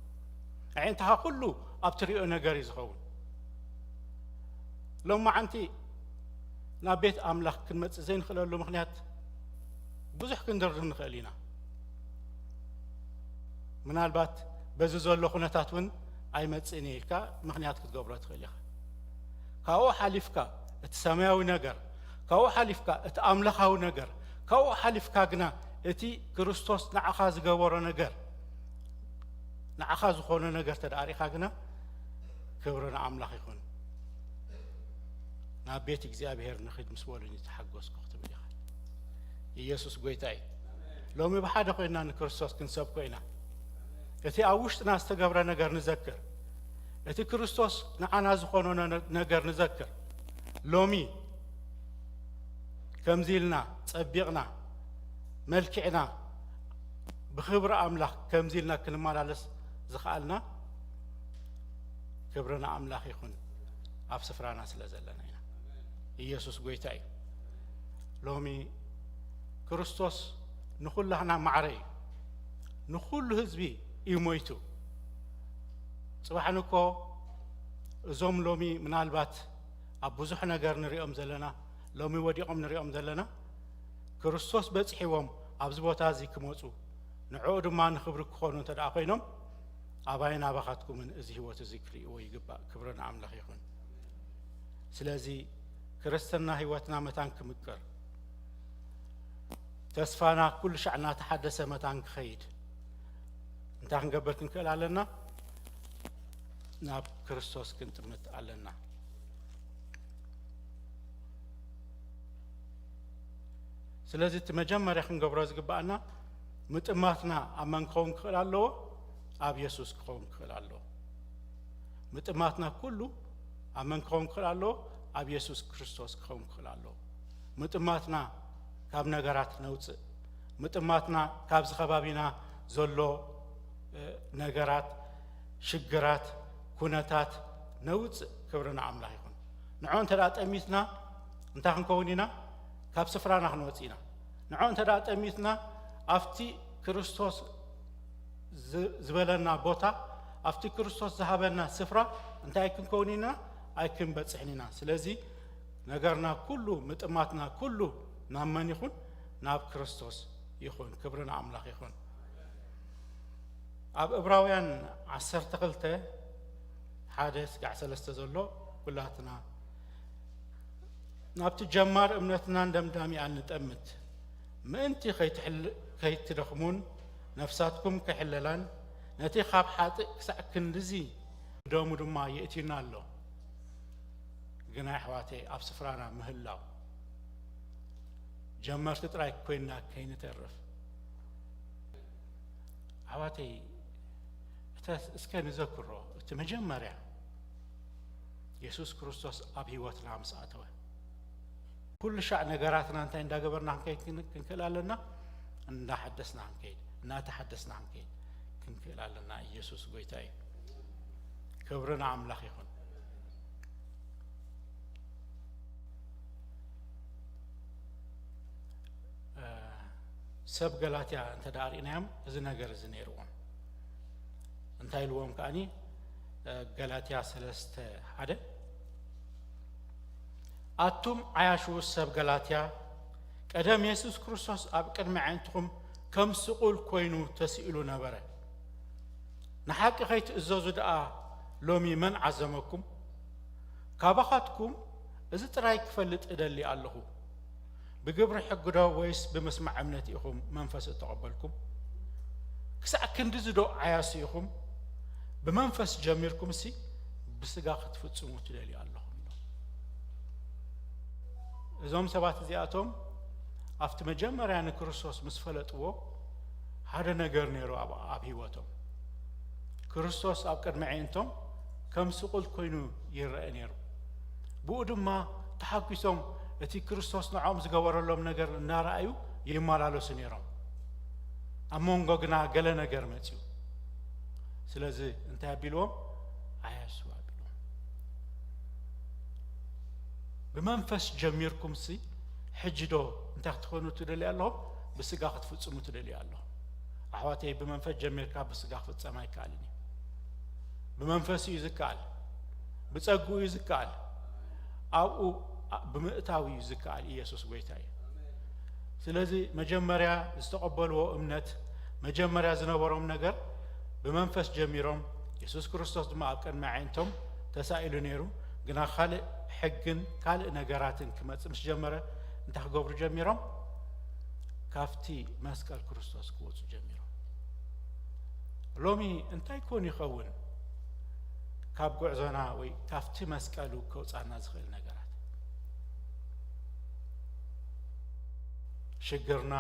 ኣዒንትኻ ኩሉ ኣብ ትሪኦ ነገር እዩ ዝኸውን። ሎማዓንቲ ናብ ቤት ኣምላኽ ክንመጽእ ዘይንኽእለሉ ምኽንያት ብዙሕ ክንድርድር ንኽእል ኢና። ምናልባት በዚ ዘሎ ኩነታት እውን ኣይመጽእን እየ ኢልካ ምኽንያት ክትገብሮ ትኽእል ኢኻ። ካብኡ ሓሊፍካ እቲ ሰማያዊ ነገር፣ ካብኡ ሓሊፍካ እቲ ኣምላኻዊ ነገር፣ ካብኡ ሓሊፍካ ግና እቲ ክርስቶስ ንዓኻ ዝገበሮ ነገር፣ ንዓኻ ዝኾነ ነገር ተደኣ ርኢኻ ግና፣ ክብሪ ንኣምላኽ ይኹን። ናብ ቤት እግዚኣብሔር ንኺድ ምስ በሉኒ ተሓጎስኩ ክትብል ኢኻ። ኢየሱስ ጐይታ እዩ። ሎሚ ብሓደ ኮይንና ንክርስቶስ ክንሰብኮ ኢና። እቲ ኣብ ውሽጥና ዝተገብረ ነገር ንዘክር። እቲ ክርስቶስ ንዓና ዝኾኖ ነ-፣ ነገር ንዘክር። ሎሚ ከምዚ ኢልና ጸቢቕና፣ መልኪዕና፣ ብኽብሪ ኣምላኽ ከምዚ ኢልና ክንመላለስ ዝኸኣልና፣ ክብሪ ንኣምላኽ ይኹን፣ ኣብ ስፍራና ስለ ዘለና ኢና። ኢየሱስ ጐይታ እዩ። ሎሚ ክርስቶስ ንኹላህና ማዕረ እዩ። ንኹሉ ህዝቢ እዩ ሞይቱ። ጽባሕ ንኮ እዞም ሎሚ ምናልባት ኣብ ብዙሕ ነገር ንሪኦም ዘለና፣ ሎሚ ወዲቖም ንሪኦም ዘለና፣ ክርስቶስ በጺሕዎም ኣብዚ ቦታ እዚ ክመጹ፣ ንዕኡ ድማ ንኽብሪ ክኾኑ እንተ ደኣ ኮይኖም፣ ኣባይን ኣባኻትኩምን እዚ ህይወት እዚ ክርእይዎ ይግባእ። ክብሪ ንኣምላኽ ይኹን። ስለዚ ክርስትና ህይወትና መታን ክምቅር፣ ተስፋና ኩሉ ሻዕ እናተሓደሰ መታን ክኸይድ እንታይ ክንገብር ክንክእል ኣለና? ናብ ክርስቶስ ክንጥምት ኣለና። ስለዚ እቲ መጀመርያ ክንገብሮ ዝግባኣና፣ ምጥማትና ኣብ መን ክኸውን ክኽእል ኣለዎ? ኣብ የሱስ ክኸውን ክኽእል ኣለዎ። ምጥማትና ኩሉ ኣብ መን ክኸውን ክኽእል ኣለዎ? ኣብ የሱስ ክርስቶስ ክኸውን ክኽእል ኣለዎ። ምጥማትና ካብ ነገራት ነውጽእ። ምጥማትና ካብዚ ከባቢና ዘሎ፣ እ፣ ነገራት፣ ሽግራት፣ ኩነታት ነውጽእ። ክብሪ ንኣምላኽ ይኹን። ንዑ እንተ ደኣ ጠሚትና እንታይ ክንከውን ኢና? ካብ ስፍራና ክንወጽእ ኢና። ንዑ እንተ ደኣ ጠሚትና ኣብቲ ክርስቶስ ዝ-፣ ዝበለና ቦታ፣ ኣብቲ ክርስቶስ ዝሃበና ስፍራ እንታይ ክንከውን ኢና? ኣይክንበጽሕን ኢና። ስለዚ ነገርና ኩሉ፣ ምጥማትና ኩሉ ናብ መን ይኹን? ናብ ክርስቶስ ይኹን። ክብሪ ንኣምላኽ ይኹን። ኣብ ዕብራውያን ዓሰርተ ክልተ፣ ሓደ ስጋዕ ሰለስተ ዘሎ ኩላትና ናብቲ ጀማር እምነትናን ደምዳሚኣን ንጠምት። ምእንቲ ከይትሕል-፣ ከይትደኽሙን ነፍሳትኩም ከይሕለላን፣ ነቲ ካብ ሓጥእ ክሳዕ ክንድዚ ደሙ ድማ የእትዩና ኣሎ። ግና ኣሕዋተይ፣ ኣብ ስፍራና ምህላው፣ ጀመርቲ ጥራይ ኮይንና ከይንተርፍ፣ ኣሕዋተይ፣ እተ-፣ እስከ ንዘክሮ፣ እቲ መጀመርያ የሱስ ክርስቶስ ኣብ ህይወትና ምስ ኣተወ፣ ኩሉ ሻዕ ነገራትና እንታይ እንዳገበርና ክንከይድ ክን-፣ ክንክእል ኣለና? እንዳሓደስና ክንከይድ፣ እናተሓደስና ክንከይድ ክንክእል ኣለና። ኢየሱስ ጐይታ እዩ። ክብሪ ንኣምላኽ ይኹን። እ፣ ሰብ ገላትያ እንተ ደኣ ርኢናዮም፣ እዚ ነገር እዚ ነይርዎም። እንታይ ኢልዎም ከኣኒ፣ እ፣ ገላትያ ሰለስተ ሓደ፣ ኣቱም ዓያሹ ሰብ ገላትያ፣ ቀደም የሱስ ክርስቶስ ኣብ ቅድሚ ኣዒንትኹም ከም ስቑል ኮይኑ ተስኢሉ ነበረ። ንሓቂ ከይትእዘዙ ደኣ ሎሚ መን ዓዘመኩም? ካባኻትኩም እዚ ጥራይ ክፈልጥ እደሊ ኣለኹ። ብግብሪ ሕጊ ዶ ወይስ ብምስማዕ እምነት ኢኹም መንፈስ እተቐበልኩም? ክሳዕ ክንድዚ ዶ ዓያሱ ኢኹም? ብመንፈስ ጀሚርኩምሲ ብስጋ ክትፍጽሙ ትደልዩ ኣለኹም ኢሎም። እዞም ሰባት እዚኣቶም ኣብቲ መጀመርያ ንክርስቶስ ምስ ፈለጥዎ ሓደ ነገር ነይሩ ኣብ፣ ኣብ ህይወቶም። ክርስቶስ ኣብ ቅድሚ ኣዒንቶም ከም ስቑል ኮይኑ ይረአ ነይሩ። ብኡ ድማ ተሓጒሶም እቲ ክርስቶስ ንዖም ዝገበረሎም ነገር እናረኣዩ ይመላለሱ ነይሮም። ኣብ መንጎ ግና ገለ ነገር መጺኡ። ስለዚ እንታይ ኣቢልዎም? ዓያሹ ኣቢልዎም። ብመንፈስ ጀሚርኩምሲ ሕጂ ዶ እንታይ ክትኾኑ ትደልዩ ኣለኹም? ብስጋ ክትፍጽሙ ትደልዩ ኣለኹም። ኣሕዋተይ፣ ብመንፈስ ጀሚርካ ብስጋ ክፍጸም ኣይከኣልን እዩ። ብመንፈስ እዩ ዝከኣል፣ ብጸግኡ እዩ ዝከኣል፣ ኣብኡ ብምእታው እዩ ዝከኣል። ኢየሱስ ጎይታ እዩ። ስለዚ መጀመርያ ዝተቐበልዎ እምነት፣ መጀመርያ ዝነበሮም ነገር ብመንፈስ ጀሚሮም፣ የሱስ ክርስቶስ ድማ ኣብ ቅድሚ ኣዒንቶም ተሳኢሉ ነይሩ። ግና ካልእ ሕግን ካልእ ነገራትን ክመጽእ ምስ ጀመረ እንታይ ክገብሩ ጀሚሮም? ካብቲ መስቀል ክርስቶስ ክወጹ ጀሚሮም። ሎሚ እንታይ ኮን ይኸውን ካብ ጉዕዞና ወይ ካብቲ መስቀሉ ከውጻና ዝኽእል ነገራት? ሽግርና፣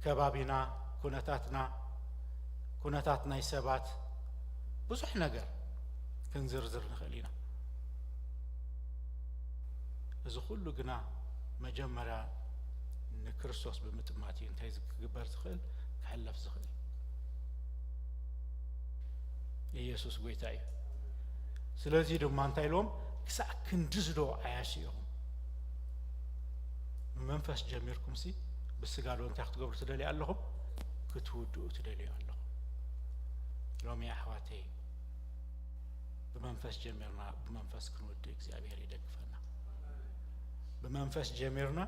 ከባቢና፣ ኩነታትና፣ ኩነታት ናይ ሰባት፣ ብዙሕ ነገር ክንዝርዝር ንኽእል ኢና። እዚ ኩሉ ግና መጀመርያ ንክርስቶስ ብምጥማት እዩ። እንታይ ክግበር ዝኽእል? ክሕለፍ ዝኽእል። ኢየሱስ ጎይታ እዩ። ስለዚ ድማ እንታይ ኢልዎም? ክሳዕ ክንድዚ ዶ ዓያሹ ኢኹም? ብመንፈስ ጀሚርኩምሲ ብስጋ ዶ እንታይ ክትገብሩ ትደልዩ ኣለኹም? ክትውድኡ ትደልዩ ኣለኹም። ሎሚ ኣሕዋተይ፣ ብመንፈስ ጀሚርና ብመንፈስ ክንውድእ እግዚኣብሔር ይደግፈና። ብመንፈስ ጀሚርና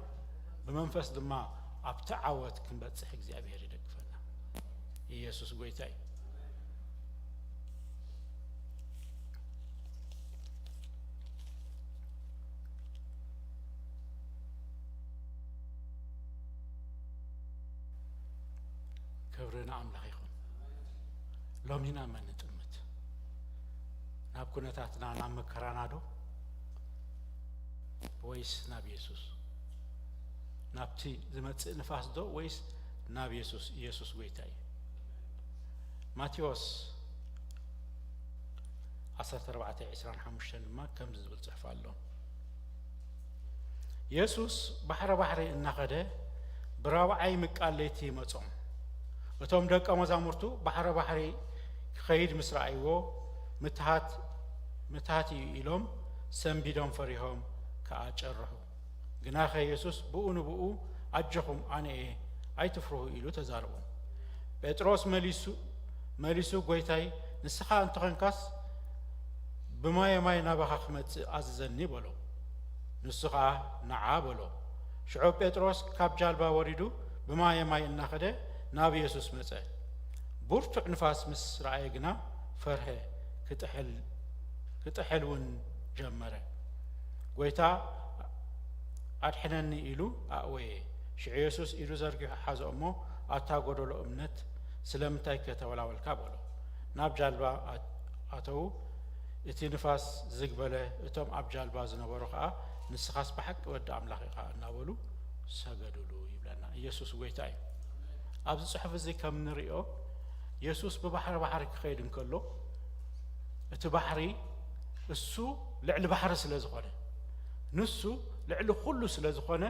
ብመንፈስ ድማ ኣብቲ ዓወት ክንበጽሕ እግዚኣብሔር ይደግፈና። ኢየሱስ ጎይታ እዩ። ክብሪ ንኣምላኽ ይኹን። ሎሚና መን ንጥምት? ናብ ኩነታትና፣ ናብ መከራና ዶ? ወይስ ናብ የሱስ? ናብቲ ዝመጽእ ንፋስ ዶ? ወይስ ናብ የሱስ? ኢየሱስ ጎይታ እዩ። ማቴዎስ ዓሰርተ ኣርባዕተ ዕስራን ሓሙሽተን ድማ ከምዚ ዝብል ጽሑፍ ኣሎ። የሱስ ባሕረ ባሕሪ እናኸደ ብራብዓይ ምቃል ለይቲ መጾም። እቶም ደቀ መዛሙርቱ ባሕረ ባሕሪ ክኸይድ ምስ ረኣይዎ፣ ምትሃት፣ ምትሃት እዩ ኢሎም ሰንቢዶም ፈሪሆም ከኣ ጨርሑ። ግናኸ የሱስ ብኡ ንብኡ፣ ኣጆኹም፣ ኣነ እየ፣ ኣይትፍርሁ ኢሉ ተዛረቦም። ጴጥሮስ መሊሱ፣ መሊሱ፣ ጎይታይ፣ ንስኻ እንተኾንካስ ብማየ ማይ ናባኻ ክመጽእ ኣዝዘኒ በሎ። ንሱ ኸኣ ንዓ በሎ። ሽዑ ጴጥሮስ ካብ ጃልባ ወሪዱ ብማየ ማይ እናኸደ ናብ የሱስ መጸ። ብርቱዕ ንፋስ ምስ ረኣየ ግና ፈርሀ፣ ክጥሕል፣ ክጥሕል እውን ጀመረ። ጎይታ ኣድሕነኒ ኢሉ ኣእወየ። ሽዑ የሱስ ኢዱ ዘርጊሑ ሓዞ እሞ፣ ኣታ ጎደሎ እምነት፣ ስለምንታይ ከተወላወልካ በሎ። ናብ ጃልባ ኣት-፣ ኣተዉ። እቲ ንፋስ ዝግ በለ፣ እቶም ኣብ ጃልባ ዝነበሩ ኸኣ፣ ንስኻስ ብሓቂ ወዲ ኣምላኽ ኢኻ እናበሉ ሰገዱሉ ይብለና። ኢየሱስ ጎይታ እዩ። ኣብዚ ጽሑፍ እዚ ከም ንርእዮ፣ የሱስ ብባሕሪ ባሕሪ ክኸይድ እንከሎ፣ እቲ ባሕሪ እሱ ልዕሊ ባሕሪ ስለ ዝኾነ፣ ንሱ ልዕሊ ኩሉ ስለ ዝኾነ፣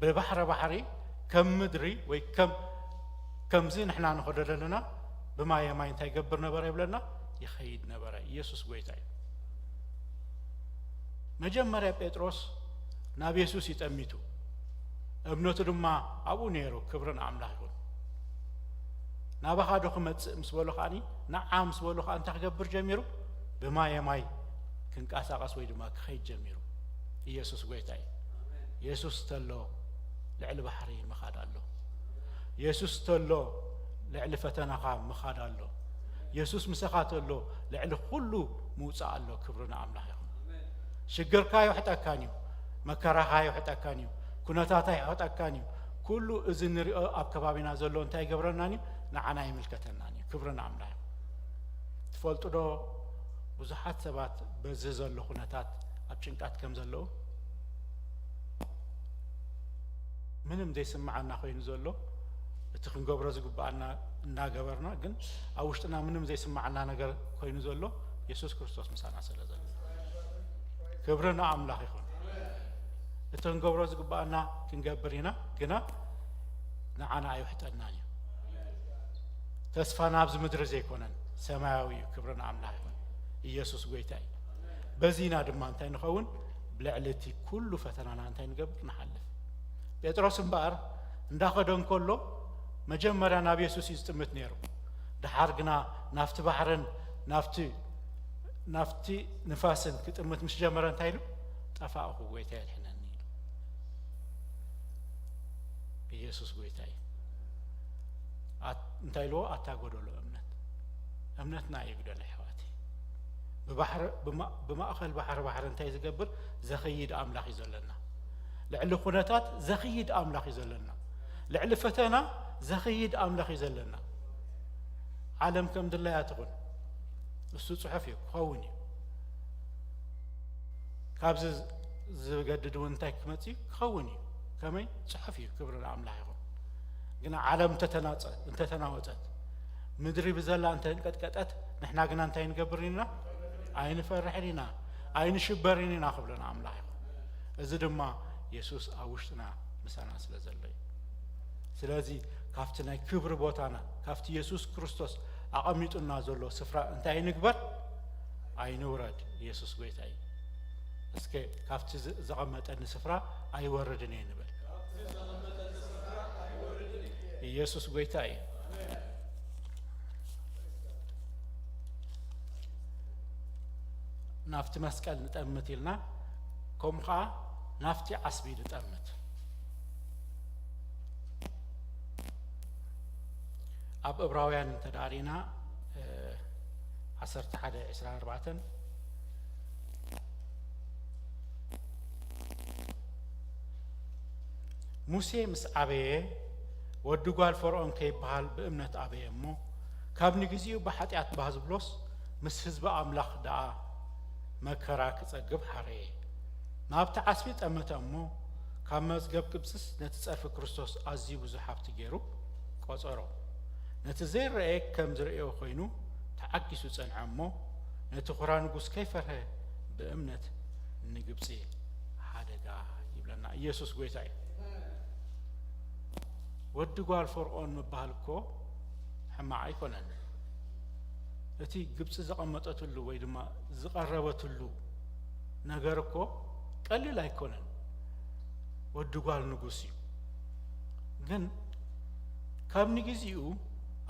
ብባሕረ ባሕሪ ከም ምድሪ ወይ ከም፣ ከምዚ ንሕና ንኸዶ ዘለና ብማየ ማይ እንታይ ይገብር ነበረ ይብለና? ይኸይድ ነበረ። ኢየሱስ ጎይታ እዩ። መጀመርያ ጴጥሮስ ናብ የሱስ እዩ ጠሚቱ። እምነቱ ድማ ኣብኡ ነይሩ። ክብሪ ንኣምላኽ ይኹን። ናባኻ ዶ ክመጽእ ምስ በሎ ከኣኒ፣ ንዓ ምስ በሎ ከኣ እንታይ ክገብር ጀሚሩ? ብማየ ማይ ክንቀሳቐስ ወይ ድማ ክኸይድ ጀሚሩ። ኢየሱስ ጎይታ እዩ። የሱስ ተሎ ልዕሊ ባሕሪ ምኻድ ኣሎ። የሱስ ተሎ ልዕሊ ፈተናኻ ምኻድ ኣሎ። የሱስ ምሳኻ ተሎ ልዕሊ ኩሉ ምውጻእ ኣሎ። ክብሪ ንኣምላኽ ይኹን። ሽግርካ ይውሕጠካን እዩ፣ መከራኻ ይውሕጠካን እዩ፣ ኩነታታ ይውሕጠካን እዩ። ኩሉ እዚ ንሪኦ ኣብ ከባቢና ዘሎ እንታይ ይገብረናን እዩ? ንዓና ይምልከተናን እዩ። ክብሪ ንኣምላኽ ይኹን። ትፈልጡ ዶ ብዙሓት ሰባት በዚ ዘሎ ኩነታት ኣብ ጭንቃት ከም ዘለዉ፣ ምንም ዘይስምዓና ኮይኑ ዘሎ፣ እቲ ክንገብሮ ዝግብኣና እናገበርና ግን ኣብ ውሽጥና ምንም ዘይስምዓና ነገር ኮይኑ ዘሎ፣ የሱስ ክርስቶስ ምሳና ስለ ዘሎ፣ ክብሪ ንኣምላኽ ይኹን። እቲ ክንገብሮ ዝግብኣና ክንገብር ኢና፣ ግና ንዓና ኣይውሕጠናን እዩ። ተስፋና ኣብዚ ምድሪ ዘይኮነን ሰማያዊ እዩ። ክብሪ ንኣምላኽ ይኹን። ኢየሱስ ጎይታ እዩ። በዚ ኢና ድማ እንታይ ንኸውን? ብልዕሊ እቲ ኩሉ ፈተናና እንታይ ንገብር? ንሓልፍ። ጴጥሮስ እምበኣር እንዳኸደ እንከሎ መጀመርያ ናብ የሱስ እዩ ዝጥምት ነይሩ። ደሓር ግና ናብቲ ባሕርን ናብቲ ናብቲ ንፋስን ክጥምት ምስ ጀመረ እንታይ ኢሉ? "ጠፋእኹ፣ ጎይታ የድሕነኒ" ኢሉ። ኢየሱስ ጎይታ እዩ። ኣት-፣ እንታይ ኢልዎ? ኣታ ጎደሎ እምነት። እምነትና ይጉደል ኣሕዋተይ። ብባሕሪ፣ ብማ-፣ ብማእኸል ባሕሪ፣ ባሕሪ እንታይ ዝገብር? ዘኽይድ ኣምላኽ እዩ ዘለና። ልዕሊ ኩነታት ዘኽይድ ኣምላኽ እዩ ዘለና። ልዕሊ ፈተና ዘኽይድ ኣምላኽ እዩ ዘለና። ዓለም ከም ድላያ ትኹን። እሱ ጽሑፍ እዩ፣ ክኸውን እዩ። ካብዚ ዝገድድ እውን እንታይ ክመጽእ እዩ? ክኸውን እዩ። ከመይ? ጽሑፍ እዩ። ክብሪ ንኣምላኽ ይኹን። ግና ዓለም እንተተናጸ-፣ እንተተናወጸት፣ ምድሪ ብዘላ እንተንቀጥቀጠት፣ ንሕና ግና እንታይ ንገብር ኢና? ኣይንፈርሕን ኢና፣ ኣይንሽበርን ኢና ክብለና ኣምላኽ ይኹን። እዚ ድማ የሱስ ኣብ ውሽጥና ምሳና ስለ ዘሎ እዩ። ስለዚ ካብቲ ናይ ክብሪ ቦታና፣ ካብቲ የሱስ ክርስቶስ ኣቐሚጡና ዘሎ ስፍራ እንታይ ንግበር? ኣይንውረድ። የሱስ ጎይታ እዩ። እስከ ካብቲ ዝ-፣ ዘቐመጠኒ ስፍራ ኣይወርድን እየ ንበል። ኢየሱስ ጎይታ እዩ። ናብቲ መስቀል ንጠምት ኢልና፣ ከምኡ ኸዓ ናብቲ ዓስቢ ንጠምት። ኣብ ዕብራውያን እንተ ደኣ ርኢና፣ እ፣ ዓሰርተ ሓደ ዕስራን ኣርባዕተን፣ ሙሴ ምስ ዓበየ፣ ወዲ ጓል ፈርኦን ከይበሃል ብእምነት ኣበየ እሞ፣ ካብ ንግዚኡ ብሓጢኣት ባህ ዝብሎስ፣ ምስ ህዝቢ ኣምላኽ ደኣ መከራ ክጸግብ ሓረየ። ናብቲ ዓስቢ ጠመተ እሞ፣ ካብ መዝገብ ግብጽስ ነቲ ጸርፊ ክርስቶስ ኣዝዩ ብዙሕ ሃብቲ ገይሩ ቆጸሮ። ነቲ ዘይረኣየ ከም ዝርእዮ ኮይኑ ተዓጊሱ ጸንዐ እሞ፣ ነቲ ኹራ ንጉስ ከይፈርሀ ብእምነት ንግብጺ ሓደጋ ይብለና። ኢየሱስ ጎይታ እዩ። ወዲ ጓል ፈርኦን ምባል እኮ ሕማቕ ኣይኮነን። እቲ ግብጺ ዘቐመጠትሉ ወይ ድማ ዝቐረበትሉ ነገር እኮ ቀሊል ኣይኮነን። ወዲ ጓል ንጉስ እዩ። ግን ካብ ንግዚኡ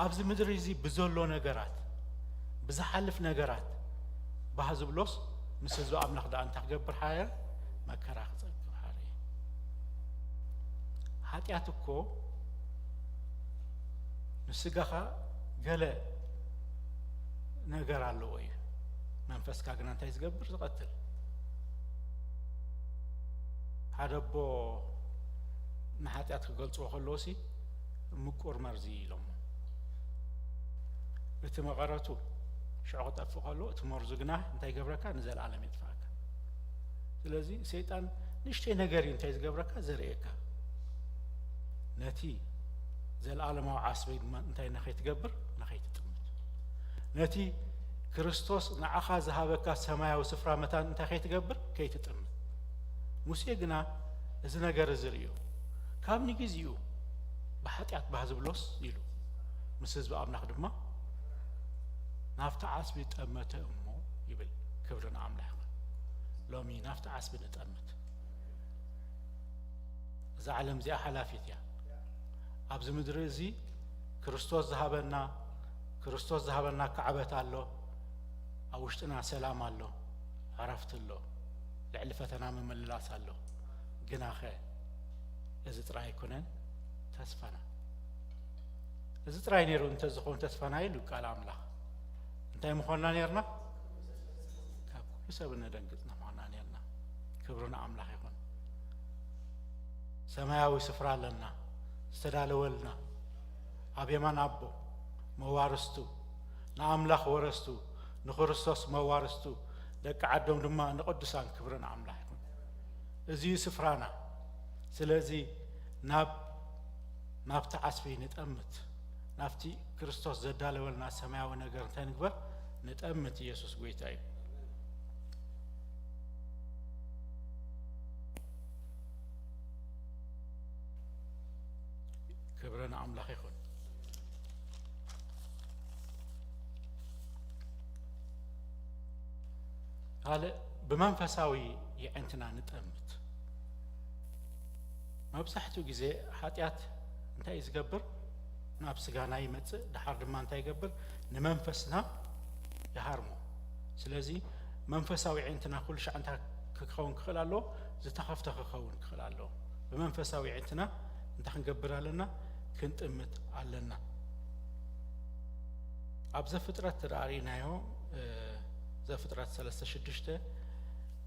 ኣብዚ ምድሪ እዚ ብዘሎ ነገራት፣ ብዝሓልፍ ነገራት ባህ ዝብሎስ፣ ምስ ህዝቢ ኣምላኽ ደኣ እንታይ ክገብር ሓረ? መከራ ክጸግብ ሓረ። ሓጢኣት እኮ ንስጋኻ ገለ ነገር ኣለዎ እዩ። መንፈስካ ግና እንታይ ዝገብር? ዝቐትል። ሓደ ኣቦ ንሓጢኣት ክገልጽዎ ከለዉ ሲ፣ "ምቁር መርዚ" ኢሎሞ። እቲ መቐረቱ ሽዑ ክጠፍእ ከሎ፣ እቲ መርዙ ግና እንታይ ይገብረካ? ንዘለኣለም የጥፍኣካ። ስለዚ ሰይጣን ንእሽተይ ነገር እዩ እንታይ ዝገብረካ? ዘርእየካ። ነቲ ዘለኣለማዊ ዓስቢ ድማ እንታይ ንኸይትገብር? ንኸይትጥምት። ነቲ ክርስቶስ ንዓኻ ዝሃበካ ሰማያዊ ስፍራ መታን እንታይ ከይትገብር? ከይትጥምት። ሙሴ ግና እዚ ነገር እዚ ርእዩ፣ ካብ ንግዚኡ ብሓጢኣት ባህ ዝብሎስ ኢሉ፣ ምስ ህዝቢ ኣምላኽ ድማ ናብቲ ዓስቢ ጠመተ እሞ ይብል። ክብሪ ንኣምላኽ ይኹን። ሎሚ ናብቲ ዓስቢ ንጠምት። እዛ ዓለም እዚኣ ሓላፊት እያ። ኣብዚ ምድሪ እዚ ክርስቶስ ዝሃበና፣ ክርስቶስ ዝሃበና ካዕበት ኣሎ። ኣብ ውሽጥና ሰላም ኣሎ፣ ዕረፍቲ ኣሎ፣ ልዕሊ ፈተና ምምልላስ ኣሎ። ግናኸ እዚ ጥራይ ኣይኮነን ተስፋና። እዚ ጥራይ ነይሩ እንተዝኸውን ተስፋና ኢሉ ቃል ኣምላኽ፣ እንታይ ምኾንና ነይርና? ካብ ኩሉ ሰብ እነደንግጽ ምኾንና ነይርና። ክብሪ ንኣምላኽ ይኹን። ሰማያዊ ስፍራ ኣለና፣ ዝተዳለወልና፣ ኣብ የማን ኣቦ፣ መዋርስቱ፣ ንኣምላኽ ወረስቱ፣ ንክርስቶስ መዋርስቱ፣ ደቂ ዓዶም ድማ ንቅዱሳን። ክብሪ ንኣምላኽ ይኹን። እዚ እዩ ስፍራና። ስለዚ ናብ ናብቲ ዓስቢ ንጠምት፣ ናብቲ ክርስቶስ ዘዳለወልና ሰማያዊ ነገር እንታይ ንግበር? ንጠምት። ኢየሱስ ጎይታ እዩ። ክብሪ ንኣምላኽ ይኹን። ካልእ ብመንፈሳዊ የዕንትና ንጠምት። መብዛሕትኡ ግዜ ሓጢኣት እንታይ እዩ ዝገብር? ናብ ስጋና ይመጽእ፣ ድሓር ድማ እንታይ ይገብር? ንመንፈስና ይሃርሞ። ስለዚ መንፈሳዊ የዕንትና ኩሉ ሻዕ እንታይ ክኸውን ክኽእል ኣለዎ? ዝተኸፍተ ክኸውን ክኽእል ኣለዎ። ብመንፈሳዊ የዕንትና እንታይ ክንገብር ኣለና? ክንጥምት ኣለና። ኣብ ዘፍጥረት እንተ ደኣ ርኢናዮ፣ እ፣ ዘፍጥረት ሰለስተ ሽዱሽተ፣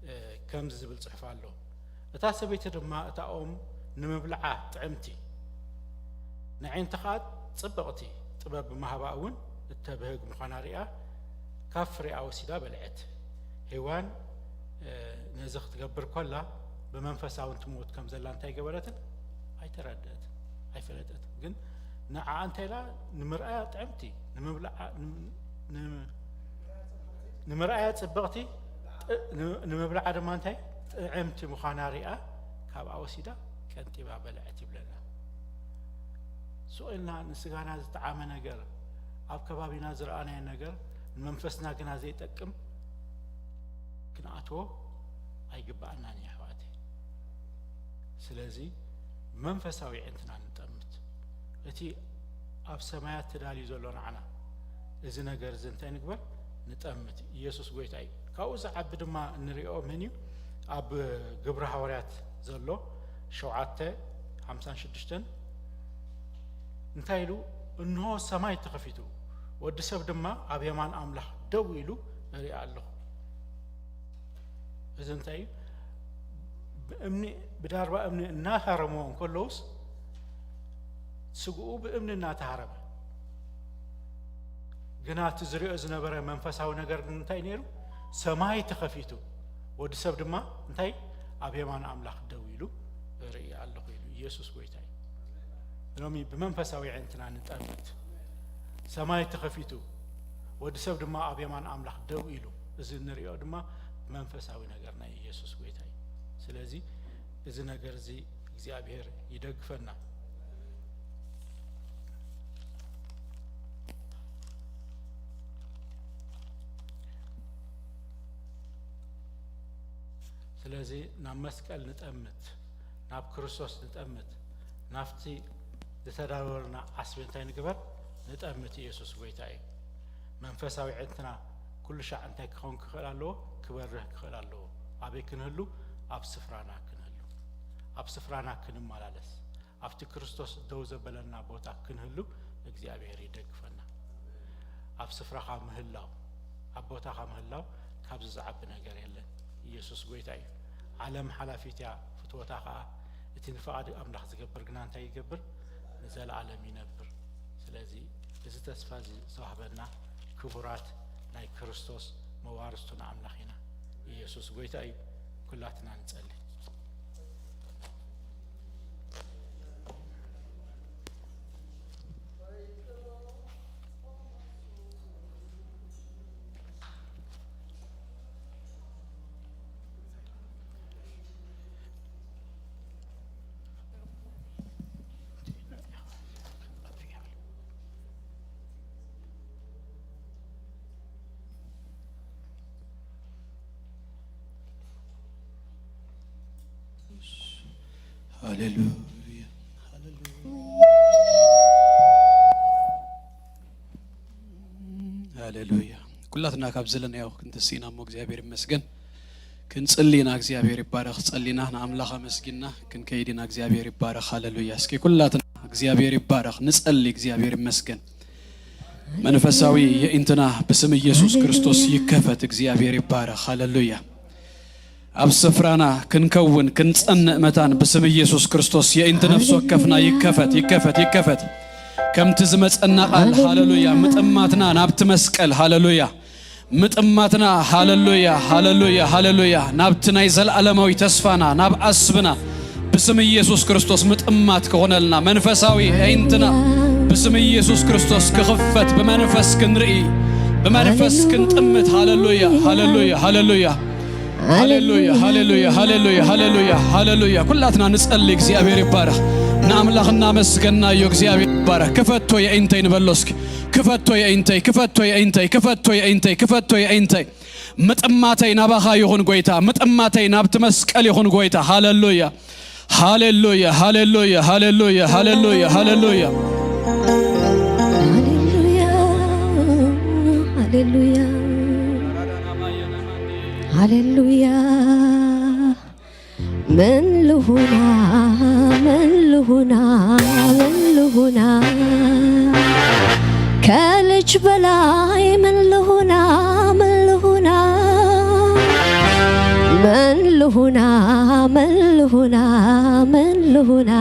እ፣ ከምዚ ዝብል ጽሑፍ ኣሎ። እታ ሰበይቲ ድማ እታ ኦም ንምብልዓ ጥዕምቲ፣ ንዓይንቲ ኸኣ ጽብቕቲ፣ ጥበብ ብምሃባ እውን እተብህግ ምዃና ሪኣ፣ ካብ ፍሬኣ ወሲዳ በልዐት። ሄዋን፣ እ፣ ነዚ ክትገብር ከላ ብመንፈሳዊ ትሞት ከም ዘላ እንታይ ገበረትን? ኣይተረድአትን፣ ኣይፈለጠትን። ግን ንዓኣ እንታይ ኢላ? ንምርኣያ ጥዕምቲ፣ ንምብልዓ፣ ን-፣ ን-፣ ንምርኣያ ጽብቕቲ፣ ጥ-፣ ን-፣ ንምብልዓ ድማ እንታይ? ጥዕምቲ ምዃና ሪኣ፣ ካብኣ ወሲዳ ቀንጢባ በልዐት ይብለና። ስቕ ኢልና ንስጋና ዝጠዓመ ነገር፣ ኣብ ከባቢና ዝረኣናዮ ነገር፣ ንመንፈስና ግና ዘይጠቅም ክንኣትዎ ኣይግባኣናን እዩ ኣሕዋተይ። ስለዚ መንፈሳዊ ኣዒንትና ንጠምት። እቲ ኣብ ሰማያት ተዳልዩ ዘሎ ንዓና እዚ ነገር እዚ እንታይ ንግበር? ንጠምት። ኢየሱስ ጎይታ እዩ። ካብኡ ዝዓቢ ድማ እንሪኦ መን እዩ? ኣብ ግብሪ ሃዋርያት ዘሎ ሸውዓተ፣ ሓምሳን ሽዱሽተን እንታይ ኢሉ? እንሆ ሰማይ ተኸፊቱ፣ ወዲ ሰብ ድማ ኣብ የማን ኣምላኽ ደው ኢሉ እርኢ ኣለኹ። እዚ እንታይ እዩ? ብእምኒ፣ ብዳርባ እምኒ እናሃረምዎ እንከለውስ፣ ስግኡ ብእምኒ እናተሃረመ፣ ግና እቲ ዝሪኦ ዝነበረ መንፈሳዊ ነገር ግን እንታይ ነይሩ? ሰማይ ተኸፊቱ፣ ወዲ ሰብ ድማ እንታይ? ኣብ የማን ኣምላኽ ደው ኢሉ እርኢ ኣለኹ ኢሉ። ኢየሱስ ጎይታ እዩ። ሎሚ ብመንፈሳዊ ኣዒንትና ንጠምት። ሰማይ ተኸፊቱ፣ ወዲ ሰብ ድማ ኣብ የማን ኣምላኽ ደው ኢሉ፣ እዚ እንሪኦ ድማ መንፈሳዊ ነገር ናይ ኢየሱስ ጎይታ እዩ። ስለዚ እዚ ነገር እዚ እግዚኣብሔር ይደግፈና። ስለዚ ናብ መስቀል ንጠምት፣ ናብ ክርስቶስ ንጠምት፣ ናብቲ ዝተዳለወልና ዓስቢ እንታይ ንግበር? ንጠምት። ኢየሱስ ጎይታ እዩ። መንፈሳዊ ኣዒንትና ኩሉ ሻዕ እንታይ ክኸውን ክኽእል ኣለዎ? ክበርህ ክኽእል ኣለዎ። ኣበይ ክንህሉ? ኣብ ስፍራና ክንህሉ፣ ኣብ ስፍራና ክንመላለስ፣ ኣብቲ ክርስቶስ ደው ዘበለና ቦታ ክንህሉ እግዚኣብሔር ይደግፈና። ኣብ ስፍራኻ ምህላው፣ ኣብ ቦታኻ ምህላው ካብዚ ዝዓቢ ነገር የለን። ኢየሱስ ጎይታ እዩ። ዓለም ሓላፊት እያ፣ ፍትወታ ኸዓ። እቲ ንፍቓድ ኣምላኽ ዝገብር ግና እንታይ ይገብር? ንዘለኣለም ይነብር። ስለዚ እዚ ተስፋ እዚ ዝተዋህበና ክቡራት ናይ ክርስቶስ መዋርስቱ ንኣምላኽ ኢና። ኢየሱስ ጎይታ እዩ። ኩላትና ንጸሊ። ሃሌሉያ፣ ሃሌሉያ፣ ሃሌሉያ። ኩላትና ካብ ዘለናዮ ክንትስእ ኢና እሞ እግዚኣብሔር ይመስገን። ክንጽሊ ኢና፣ እግዚኣብሔር ይባረኽ። ጸሊና ንኣምላኽ ኣመስጊንና ክንከይድ ኢና፣ እግዚኣብሔር ይባረኽ። ሃሌሉያ። እስኪ ኩላትና እግዚኣብሔር ይባረኽ፣ ንጸሊ፣ እግዚኣብሔር ይመስገን። መንፈሳዊ የኢንትና ብስም ኢየሱስ ክርስቶስ ይከፈት፣ እግዚኣብሔር ይባረኽ። ሃሌሉያ። ኣብ ስፍራና ክንከውን ክንጸንእ መታን ብስም ኢየሱስ ክርስቶስ የኢንቲ ነፍሲ ወከፍና ይከፈት፣ ይከፈት፣ ይከፈት። ከምቲ ዝመጸና ቃል፣ ሃሌሉያ፣ ምጥማትና ናብቲ መስቀል፣ ሃሌሉያ፣ ምጥማትና፣ ሃለሉያ፣ ሃለሉያ፣ ሃለሉያ፣ ናብቲ ናይ ዘለኣለማዊ ተስፋና፣ ናብ ዓስብና፣ ብስም ኢየሱስ ክርስቶስ ምጥማት ክኾነልና፣ መንፈሳዊ ኣዒንትና ብስም ኢየሱስ ክርስቶስ ክኽፈት፣ ብመንፈስ ክንርኢ፣ ብመንፈስ ክንጥምት። ሃለሉያ፣ ሃለሉያ፣ ሃለሉያ። ሃሌሉያ፣ ሃሌሉያ፣ ሃሌሉያ፣ ሃሌሉያ፣ ሃሌሉያ። ኩላትና ንጸሊ፣ እግዚኣብሔር ይባረኽ። ንኣምላኽ እናመስገናዮ፣ እግዚኣብሔር ይባረኽ። ክፈቶ የኢንተይ ንበሎ እስኪ። ክፈቶ የኢንተይ፣ ክፈቶ የኢንተይ፣ ክፈቶ የኢንተይ፣ ክፈቶ የኢንተይ። ምጥማተይ ናባኻ ይኹን ጎይታ፣ ምጥማተይ ናብቲ መስቀል ይኹን ጎይታ። ሃሌሉያ፣ ሃሌሉያ፣ ሃሌሉያ፣ ሃሌሉያ፣ ሃሌሉያ፣ ሃሌሉያ። ሃሌሉያ፣ ሃሌሉያ፣ ሃሌሉያ። ምን ልሁና፣ ምን ልሁና፣ ምን ልሁና፣ ከልጅ በላይ ምን ልሁና፣ ምን ልሁና፣ ምን ልሁና፣ ምን ልሁና፣ ምን ልሁና፣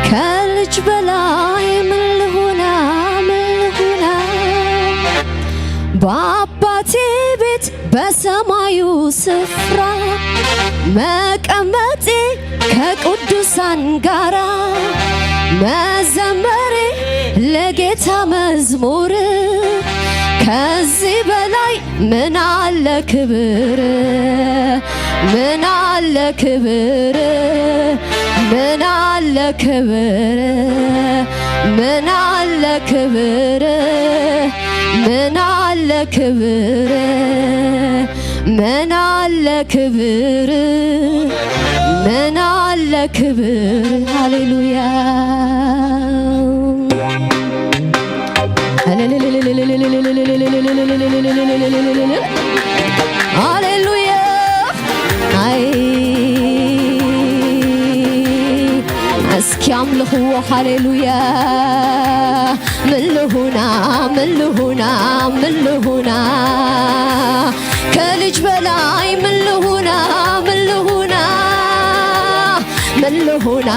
ከልጅ በላይ ምን ልሁና፣ ምን ልሁና፣ በአባቴ ቤት በሰማዩ ስፍራ መቀመጤ ከቅዱሳን ጋራ መዘመሬ ለጌታ መዝሙር ከዚህ በላይ ምን አለ ክብር ምን አለ ክብር ምን አለ ክብር ምን አለ ክብር ምን አለ ክብር ምን አለ ክብር ምን አለ ክብር ሃሌሉያ ሃሌሉያ አይ እስኪ አምልኽዎ ሃሌሉያ ምን ልሁና ምን ልሁና ምን ልሁና ከልጅ በላይ ምን ልሁና ምን ልሁና ምን ልሁና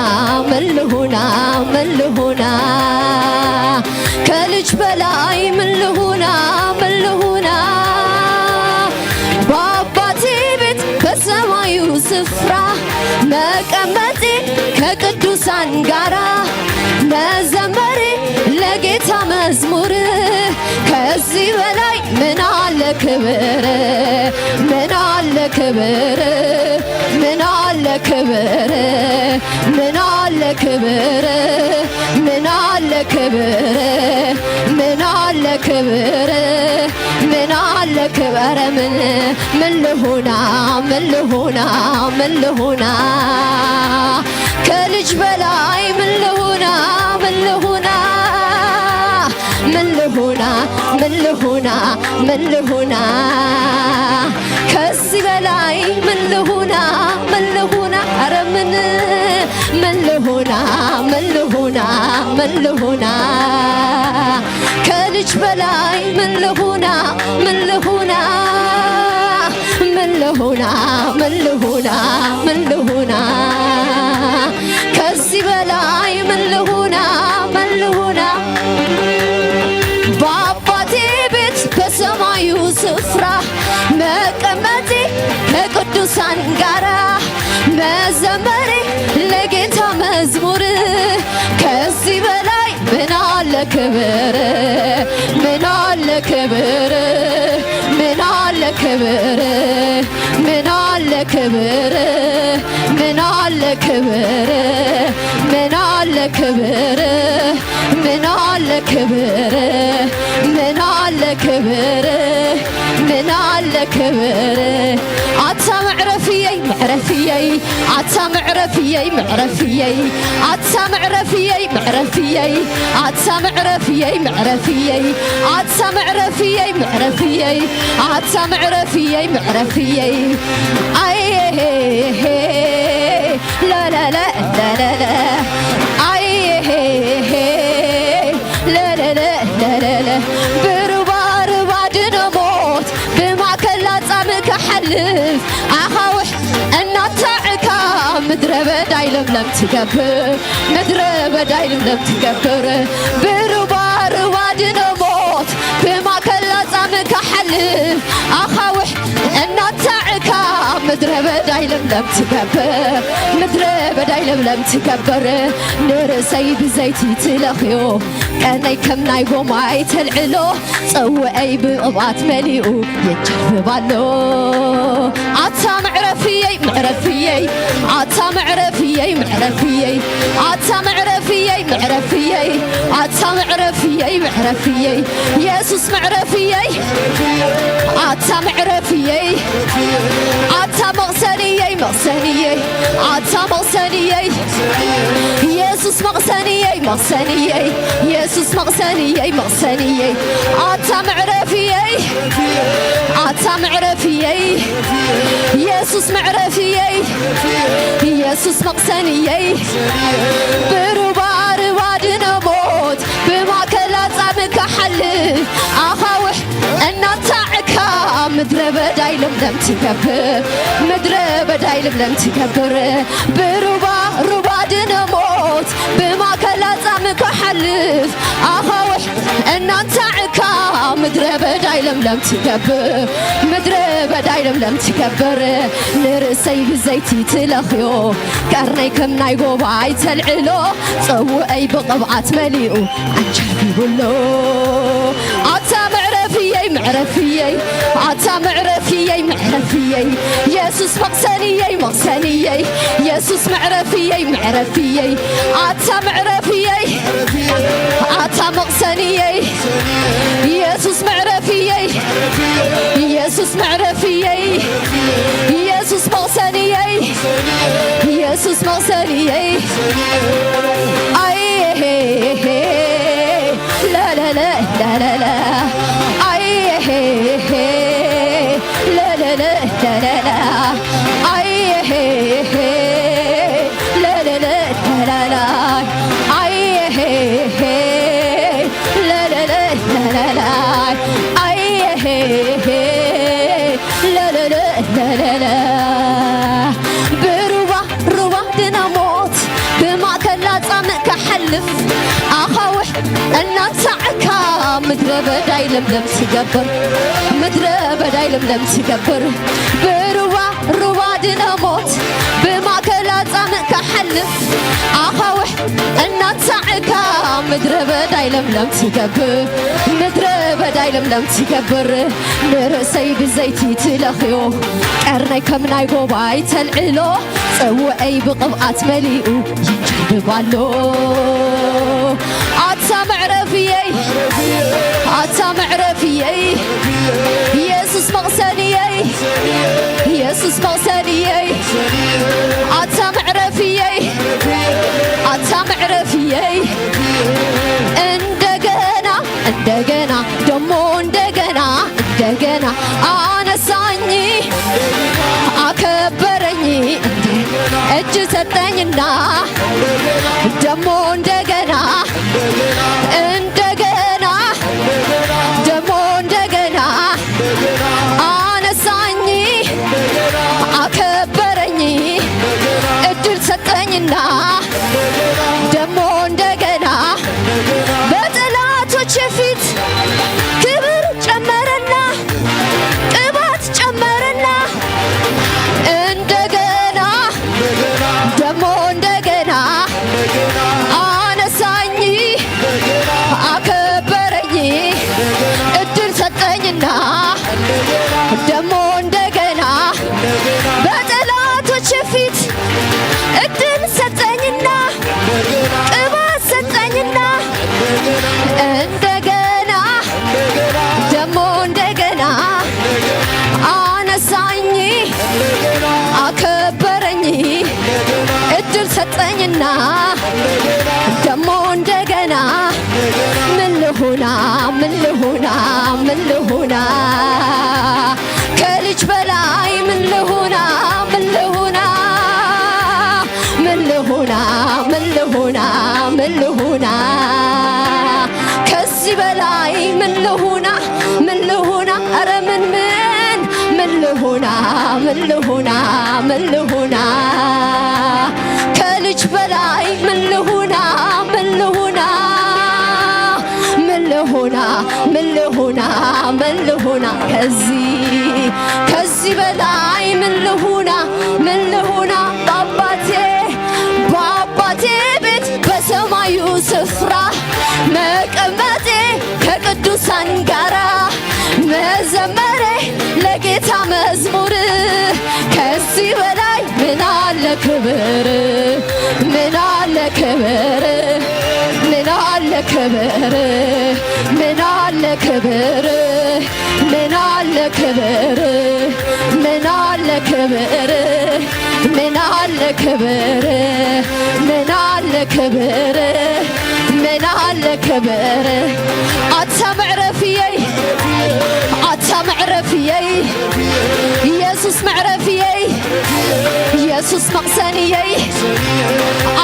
ምን ልሁና ምን ልሁና ከልጅ በላይ ምን ልሁና ምን ልሁና በአባቴ ቤት በሰማዩ ስፍራ መቀመጤ ከቅዱሳን ጋራ መዘመሬ ለጌታ መዝሙር ከዚህ በላይ ምን አለ ክብር ምን አለ ክብር ምን አለ ክብር ምን አለ ክብር ምን አለ ክብር ምን አለ ክብር ምን አለ ክብር ምን ምን ልሁና ምን ልሁና ምን ልሁና ከልጅ በላይ ምን ልሁና ምን ልሁና ምን ልሁና ምን ልሁና ምን ልሁና ከዚህ በላይ ምን ልሁና ምን ልሁና ኧረ ምን ምን ልሁና ምን ልሁና ምን ልሁና ከልጅ በላይ ምን ልሁና ምን ልሁና ምን ልሁና ምን ልሁና ምን ልሁና ከዚህ በላይ ምን ልሁና ምን ልሁና በአባቴ ቤት በሰማዩ ስፍራ መቀመጤ ከቅዱሳን ጋራ መዘመሬ ለጌታ መዝሙር ከዚህ በላይ ምን አለ ክብር ምን አለ ክብር ምን አለ ክብር ምን አለ ክብር ምን አለ ክብር ምን አለ ክብር ምን አለ ክብር ምን አለ ክብር ምን አለ ክብር ኣታ መዕረፍየይ መዕረፍየይ ኣታ መዕረፍየይ መዕረፍየይ ኣታ መዕረፍየይ መዕረፍየይ ኣታ መዕረፍየይ መዕረፍየይ ኣታ መዕረፍየይ መዕረፍየይ ኣታ መዕረፍየይ መዕረፍየይ ኣይ ላላላ ላላላ ኣይ ለለለ ለለለ ብሩባሩባ ድነ ሞት ብማእከል ላጻም ክሓልፍ ኣኻውሕ እናታዕካ ምድረ በዳይ ለምለም ትገብር ምድረ በዳይ ለምለም ትገብር ብሩባሩባ ድነ ሞት ብማእከል ላጻ ክሓልፍ ኣኻውሕ እናንታዕካ ምድረ በዳይ ለምለም ትገብር፣ ምድረ በዳይ ለምለም ትገብር። ንርእሰይ ብዘይቲ ትለኽዮ፣ ቀርነይ ከም ናይ ጎማይ ተልዕሎ፣ ጽዋኣይ ብቕብኣት መሊኡ የንጃብብ ኣሎ። ኣታ መዕረፍየይ መዕረፍየይ፣ ኣታ መዕረፍየይ መዕረፍየይ፣ ኣታ መዕረፍየይ መዕረፍየይ፣ ኣታ መዕረፍየይ መዕረፍየይ፣ የሱስ መዕረፍየይ፣ ኣታ መዕረፍየይ፣ ኣታ መቕሰንየይ መቕሰንየይ፣ ኣታ መቕሰንየይ፣ የሱስ መቕሰንየይ መቕሰንየይ፣ የሱስ መቕሰንየይ መቕሰንየይ፣ ኣታ መዕረፍየይ፣ ኣታ መዕረፍየይ፣ የሱስ መዕረፍየይ፣ የሱስ መቕሰንየይ፣ ብሩባ ርባ ድነ ሞት ብማእከል ኣጻምእ ክሓልፍ ኣኻውሕ እናንታዕካ ምድረ በዳይ ለምለም ትገብር፣ ምድረ በዳይ ለምለም ትገብር። ብሩባ ሩባ ድነ ሞት ብማእከል ኣጻምእ ክሓልፍ ኣኻውሕ እናንታዕካ ምድረ በዳይ ለምለም ትገብር፣ ምድረ በዳይ ለምለም ትገብር። ንርእሰይ ብዘይቲ ትለኽዮ፣ ቀርነይ ከም ናይ ጎባይ ተልዕሎ፣ ጽዋኣይ ብቕብኣት መሊኡ ኣንጃቢቡሎ። ኣታ መዕረፍየይ መዕረፍየይ፣ ኣታ መዕረፍየይ መዕረፍየይ፣ የሱስ መቕሰንየይ መቕሰንየይ፣ የሱስ መዕረፍየይ መዕረፍየይ፣ ኣታ መዕረፍየይ፣ ኣታ መቕሰንየይ፣ የሱስ መዕረፍየይ፣ የሱስ መዕረፍየይ፣ የሱስ መቕሰንየይ፣ የሱስ መቕሰንየይ። ኣይ ላላላ ላላላ፣ ኣይ ላላላ ላላላ፣ ኣይ ላላላ ላላላ፣ ኣይ ላላላ ላላላ፣ ኣይ ላላላ ላላላ። ብሩባ ሩባ ድነ ሞት ብማእከል ኣጻምእ ክሓልፍ ኣኻውሕ እናንታዕካ ምድረ በዳይ ለምለም ትገብር፣ ምድረ በዳይ ለምለም ትገብር። ብሩባ ሩባ ድነ ሞት ብማእከል ኣጻምእ ክሓልፍ ኣኻውሕ እናንታዕካ ምድረ በዳይ ለምለም ትገብር፣ ምድረ በዳይ ለምለም ትገብር። ንርእሰይ ብዘይቲ ትለኽዮ፣ ቀርነይ ከም ናይ ጎባይ ተልዕሎ፣ ጽዋኣይ ብቕብኣት መሊኡ ይንጃብብ ኣሎ። ኣታ መዕረፍየይ፣ ኣታ መዕረፍየይ፣ የሱስ መቕሰንየይ፣ የሱስ መቕሰንየይ፣ ኣታ መዕረፍየይ፣ ኣታ መዕረፍየይ፣ እንደገና እንደገና ደሞ እንደገና እንደገና አነሳኝ፣ አከበረኝ፣ እጅ ሰጠኝና ደሞ እንደገና እንደገና ደሞ እንደገና አነሳኝ፣ አከበረኝ፣ እድል ሰጠኝና ደሞ እንደገና በጠላቶቼ ፊት ክብር ጨመረና፣ ቅባት ጨመረና፣ እንደገና ደሞ እንደገና አነሳኝ፣ አከበረኝ፣ እድል ሰጠኝና ደሞ እንደገና በጠላቶቼ ፊት እድል ሰጠኝና ቅባት ሰጠኝና እንደገና ደሞ እንደገና አነሳኝ፣ አከበረኝ፣ እድል ሰጠኝና ደሞ እንደገና ምን ልሁና፣ ምን ልሁና፣ ምን ልሁና፣ ከልጅ በላይ ምን ልሁና፣ ምን ልሁና፣ ምን ልሁና፣ ምን ልሁና፣ ምን ልሁና፣ ከዚህ በላይ ምን ልሁና፣ ምን ልሁና፣ ኧረ ምን፣ ምን፣ ምን ልሁና፣ ምን ልሁና፣ ምን ልሁና፣ ከልጅ በላይ ምን ልሁና፣ ምን ልሁና፣ ምን ልሁና፣ ሆና ምን ልሆና ምን ልሆና ከዚህ ከዚህ በላይ ምን ልሆና ምን ልሆና በአባቴ በአባቴ ቤት በሰማዩ ስፍራ መቀመጤ ከቅዱሳን ጋራ መዘመሬ ለጌታ መዝሙር ከዚህ በላይ ምን አለ ክብር ምን አለ ክብር ምን አለ ክብር ምን አለ ክብር ምን አለ ክብር ምን አለ ክብር ምን አለ ክብር ምን አለ ክብር ምን አለ ክብር ኣታ መዕረፍየይ ኣታ መዕረፍየይ ኢየሱስ መዕረፍየይ ኢየሱስ መቕሰንየይ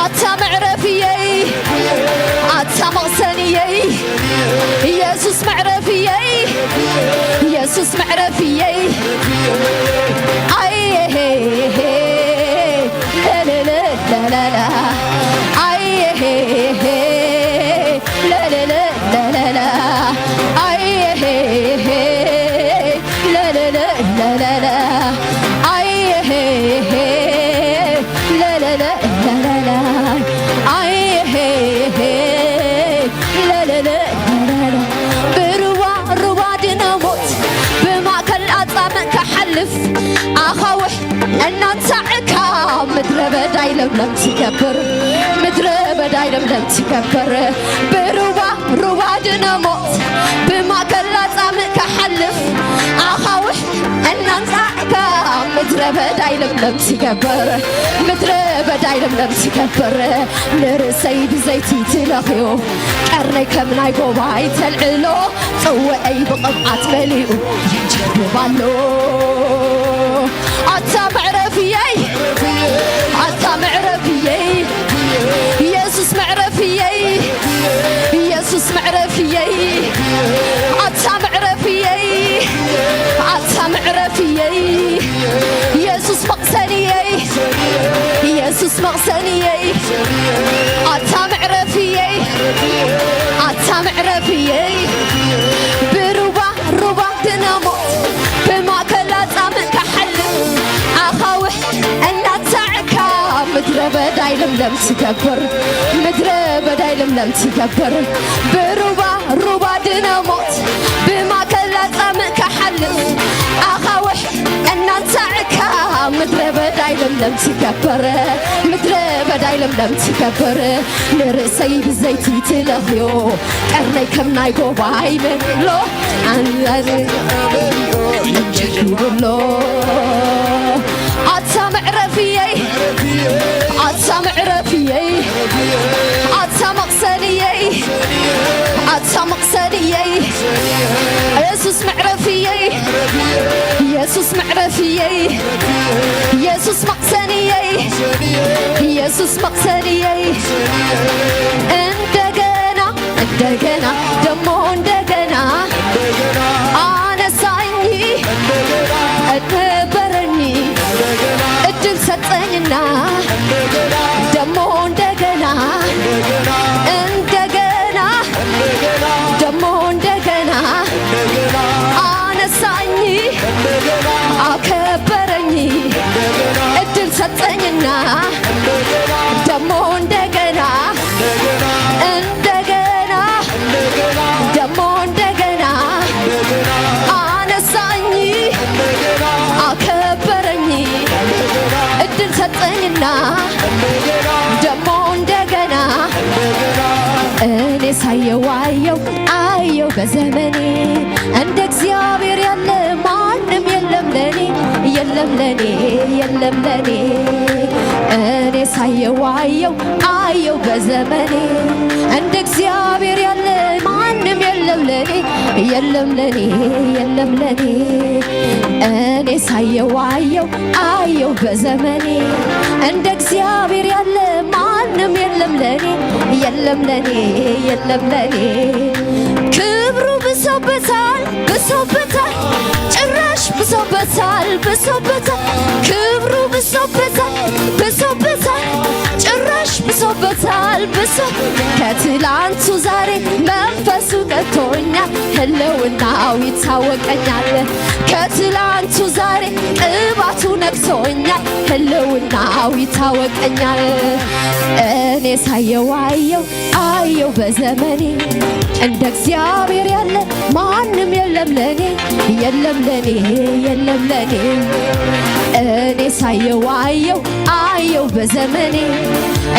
ኣታ መዕረፍየይ ኣታ መቕሰንየይ ኢየሱስ መዕረፍየይ ኢየሱስ መዕረፍየይ ኣይ ለለለለላ ኣይ ለለለለላ ኣይ ለለለ ለለለ አይ ለለለ ለለለ አይ ለለለ ለለለ ብሩባ ሩባ ድነ ሞት ብማእከል ኣጻምእ ክሓልፍ ኣኻውሕ እናንሳዕካ ምድረ በዳይ ለምለም ትገብር ምድረ በዳይ ለምለም ትገብር ብሩባ ሩባ ድነ ሞት ብማእከል ኣጻምእ ክሓልፍ ኣኻውሕ እናንጻዕካ ምድረ በዳይ ለምለም ትገብር ምድረ በዳይ ለምለም ትገብር ንርእሰይ ብዘይቲ ትለኽዮ ቀርነይ ከም ናይ ጎባይ ተልዕሎ ጽውዐይ ብቕብኣት መሊኡ ይንጀርብብ ኣሎ ኣታ መዕረፍየይ ኣታ መዕረፍየይ ኢየሱስ መዕረፍየይ ኢየሱስ መዕረፍየይ ኣታ መዕረፍየይ ኣታ መዕረፍየይ ኢየሱስ መቕሰንየይ ኢየሱስ መቕሰንየይ ኣታ መዕረፍየይ ኣታ መዕረፍየይ ብሩባ ሩባ ድነ ሞት ብማእከል ኣጻምእ ክሓልፍ ኣኻውሕ እናንሳዕካ ምድረ በዳይ ለምለም ትገብር ምድረ በዳይ ለምለም ትገብር ብሩባ ሩባ ድነ ሞት ብማእከል ኣጻምእ ክሓልፍ ኣኻውሕ እናንሳዕካ ምድረ በዳይ ለምለም ትገብር ምድረ በዳይ ለምለም ትገብር ንርእሰይ ብዘይቲ ትለኽዮ ቀርነይ ከም ናይ ጎባይ መሎ ኣንዛዝ ይብሎ ኣታ መዕረፍየይ ኣታ መዕረፍየይ ኣታ መቕሰንየይ ኣታ መቕሰንየይ ኢየሱስ መዕረፍየይ ኢየሱስ መዕረፍየይ ኢየሱስ መቕሰንየይ ኢየሱስ መቕሰንየይ እንደገና እንደገና ደሞ እንደገና አነሳኝ ነበረኝ እድል ሰጠኝና ደሞ እንደገና እንደገና ደሞ እንደገና አነሳኝ አከበረኝ እድል ሰጠኝና ደሞ እንደገና እንደገና ደሞ እንደገና አነሳኝ አከበረኝ እድል ሰጠኝና ደሞ እንደገና እኔ ሳየው አየው አየው በዘመኔ እንደ እግዚአብሔር ያለ ማንም የለም ለኔ የለም ለኔ የለም ለኔ እኔ ሳየው አየው አየው በዘመኔ እንደ እግዚአብሔር ያለ ማንም የለም ለኔ የለም ለኔ የለም ለኔ እኔ ሳየው አየው አየው በዘመኔ እንደ እግዚአብሔር ያለ ማንም የለም ለኔ የለም ለኔ የለም ለኔ ክብሩ ብሶበታል ብሶበታል ጭራሽ ብሶበታል ብሶበታል ክብሩ ብሶበታል ብሶበታል ጭራሽ ብሶበታል ብሶ ከትላንቱ ዛሬ መንፈሱ ቀጥቶኛል፣ ህልውናው ይታወቀኛል። ከትላንቱ ዛሬ ቅባቱ ነክቶኛል፣ ህልውናው ይታወቀኛል። እኔ ሳየው አየው አየው በዘመኔ፣ እንደ እግዚአብሔር ያለ ማንም የለም ለኔ፣ የለም ለኔ፣ የለም ለኔ። እኔ ሳየው አየው አየው በዘመኔ፣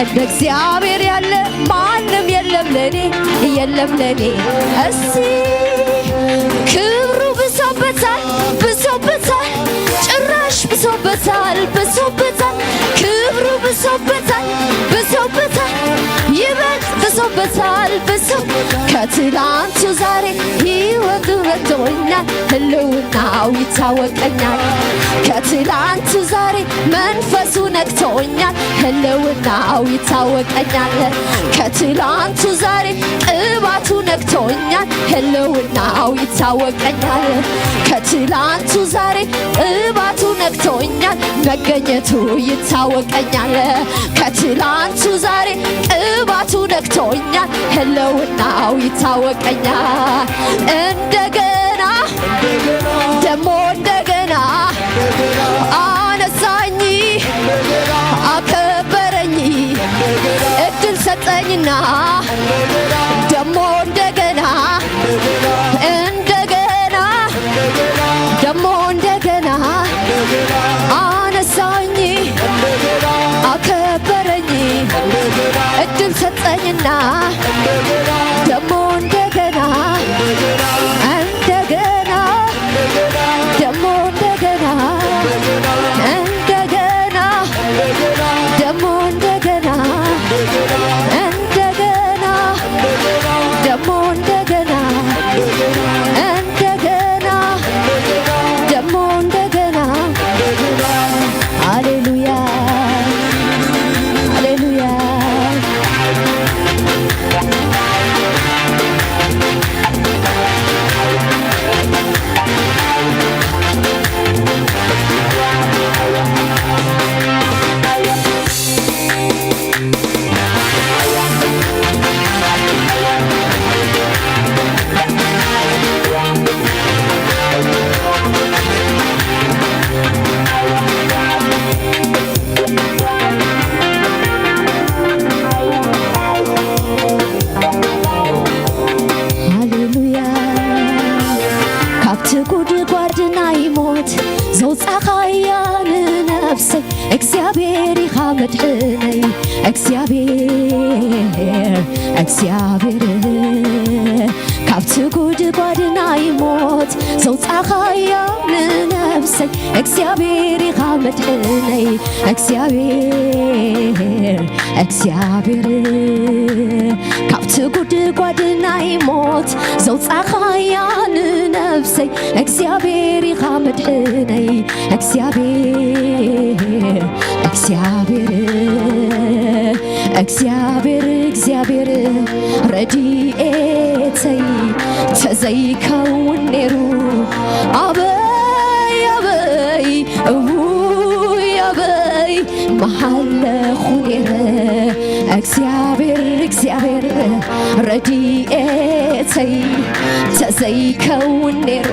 እንደ እግዚአብሔር ያለ ማንም የለም ለኔ፣ የለም ለኔ። እስቲ ክብሩ ብሶበታል፣ ብሶበታል፣ ጭራሽ ብሶበታል፣ ብሶበታል፣ ክብሩ ብሶበታል፣ ብሶበታል፣ ይበልጥ ብሶበታል፣ ብሶ ከትላንቱ ዛሬ ህይወቱ መጥቶኛል፣ ህልውናው ይታወቀኛል። ከትላንቱ ዛሬ መንፈሱ ነክቶኛል፣ ህልውናው ይታወቀኛል። ከትላንቱ ዛሬ ቅባቱ ነክቶኛል፣ ህልውናው ይታወቀኛል። ከትላንቱ ዛሬ ቅባቱ ነክቶኛል፣ መገኘቱ ይታወቀኛል። ከትላንቱ ዛሬ ቅባቱ ነክቶኛል፣ ህልውናው ይታወቀኛል። እንደገና ደሞ እንደገና አነሳኝ፣ አከበረኝ፣ እድል ሰጠኝና ደሞ እንደገና እንደገና ደሞ እንደገና አነሳኝ፣ አከበረኝ፣ እድል ሰጠኝና ደሞ እንደገና እንደገና ደሞ እንደገና እንደገና ደሞ እንደገና እንደገና ደሞ እንደገና እንደገና ደሞ እንደገና። ሃሌሉያ፣ ሃሌሉያ። ሃሌሉያ። ካብቲ ጉድጓድ ናይ ሞት ዘውጻኻያ ንነፍሰይ እግዚኣብሔር ኢኻ መድሕነይ። እግዚኣብሔር፣ እግዚኣብሔር ካብቲ ጉድጓድ ናይ ሞት ዘውጻኻያ ንነፍሰይ እግዚኣብሔር ኢኻ መድሕነይ። እግዚኣብሔር፣ እግዚኣብሔር ካብቲ ጉድጓድ ናይ ሞት ዘውጻኻያ ንነፍሰይ እግዚኣብሔር ኢኻ መድሕነይ። እግዚኣብሔር፣ እግዚኣብሔር እግዚኣብሔር፣ እግዚኣብሔር ረድኤተይ ተዘይከውን ነይሩ ኣበይ ኣበይ እውይ ኣበይ ምሃለኹ ነይረ። እግዚኣብሔር እግዚኣብሔር ረድኤተይ ተዘይከውን ነይሩ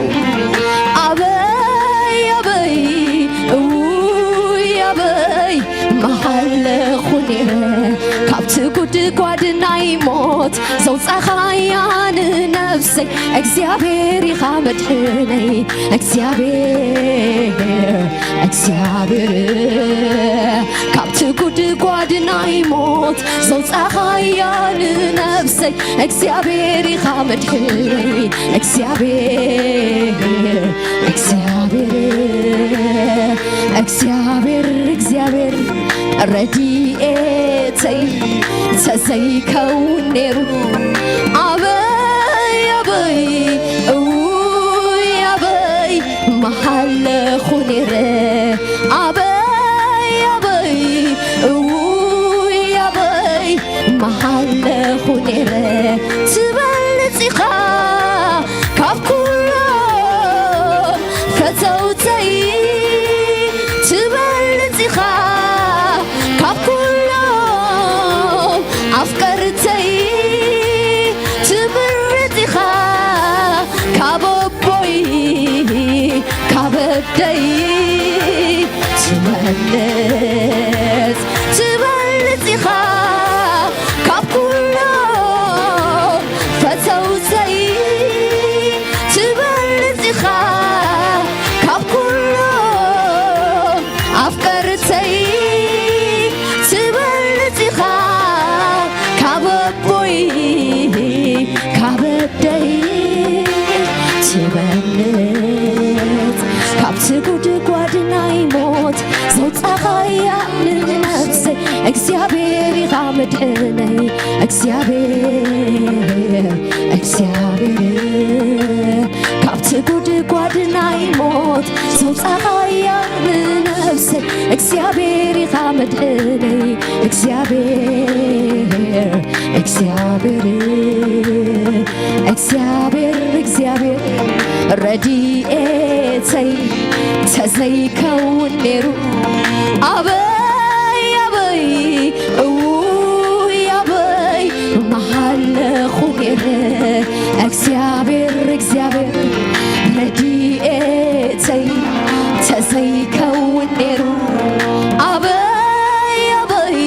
ኣበይ ኣበይ እውይ ኣበይ ምሃለኹ ነይረ። ካብቲ ጉድጓድ ናይ ሞት ዘውጻኻያ ንነፍሰይ እግዚኣብሔር ኢኻ መድሕነይ። እግዚኣብሔር እግዚኣብሔር ካብቲ ጉድጓድ ናይ ሞት ዘውጻኻያ ንነፍሰይ እግዚኣብሔር ኢኻ መድሕነይ። እግዚኣብሔር እግዚኣብሔር እግዚኣብሔር እግዚኣብሔር ረድኤተይ ተዘይከውን ነይሩ ኣበይ ኣበይ እውይ ኣበይ ምሃለኹ ነይረ። ኣበይ ኣበይ እውይ ኣበይ ምሃለኹ ነይረ። ትበልጽ ኢኻ ካብ ኩሎም ፈተውተይ ትበልጽ ኢኻ ካብ ኩሎም ኣፍቀርተይ ትበልጽ፣ ትበልጽ ኢኻ ካብ ኩሎም ፈተውተይ፣ ትበልጽ ኢኻ ካብ ኩሎም ኣፍቀርተይ፣ ትበልጽ ኢኻ ካብ ኣቦይ ካብ ኣደይ፣ ትበልጽ ካብቲ ጉድጓድ ናይ ሞት ዘውጻኻያ ንነፍሰይ። እግዚኣብሔር ኢኻ መድሕነይ፣ እግዚኣብሔር፣ እግዚኣብሔር ካብቲ ጉድጓድ ናይ ሞት ዘውጻኻያ ንነፍሰይ። እግዚኣብሔር ኢኻ መድሕነይ፣ እግዚኣብሔር፣ እግዚኣብሔር፣ እግዚኣብሔር፣ እግዚኣብሔር ረድኤተይ ተዘይከውን ነይሩ፣ ኣበይ፣ ኣበይ፣ እውይ ኣበይ ምሃለኹ ነይረ። እግዚኣብሔር፣ እግዚኣብሔር ረድኤተይ ተዘይከውን ነይሩ፣ ኣበይ፣ ኣበይ፣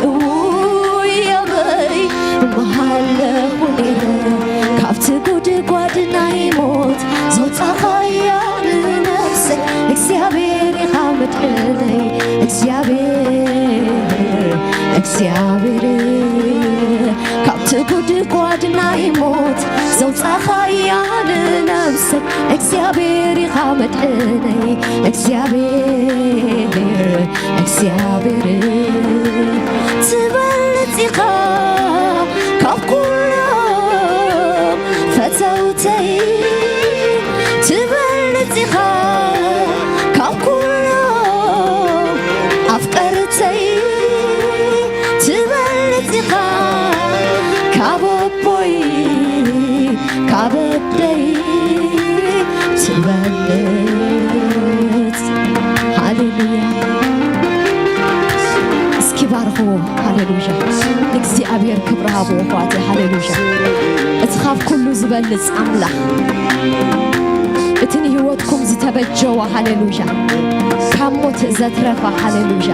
እውይ ኣበይ ምሃለኹ ነይረ። ካብቲ ጉድጓድ ናይ ሞት ዘውጻኻያ ንነፍሰይ፣ እግዚኣብሔር ኢኻ መድሕነይ፣ እግዚኣብሔር፣ እግዚኣብሔር ካብቲ ጉድጓድ ናይ ሞት ዘውጻኻያ ንነፍሰይ፣ እግዚኣብሔር ኢኻ መድሕነይ፣ እግዚኣብሔር፣ እግዚኣብሔር ትበልጽ ኢኻ ካብ ኩሎም ፈተውተይ፣ ትበልጽ ኢኻ ካብ ኩሎም ኣፍቀርተይ፣ ትበልጽ ኢኻ ካብ ኣቦይ ካብ ኣደይ፣ ትበልጽ። ሃሌሉያ። እስኪ ባርኽዎ። ሃሌሉያ። ንእግዚኣብሔር ክብሪ ሃብዎ ኣሕዋተይ። ሃሌሉያ። እቲ ካብ ኩሉ ዝበልጽ ኣምላኽ፣ እቲ ንህይወትኩም ዝተበጀወ፣ ሃሌሉያ፣ ካብ ሞት ዘትረፋ፣ ሃሌሉያ።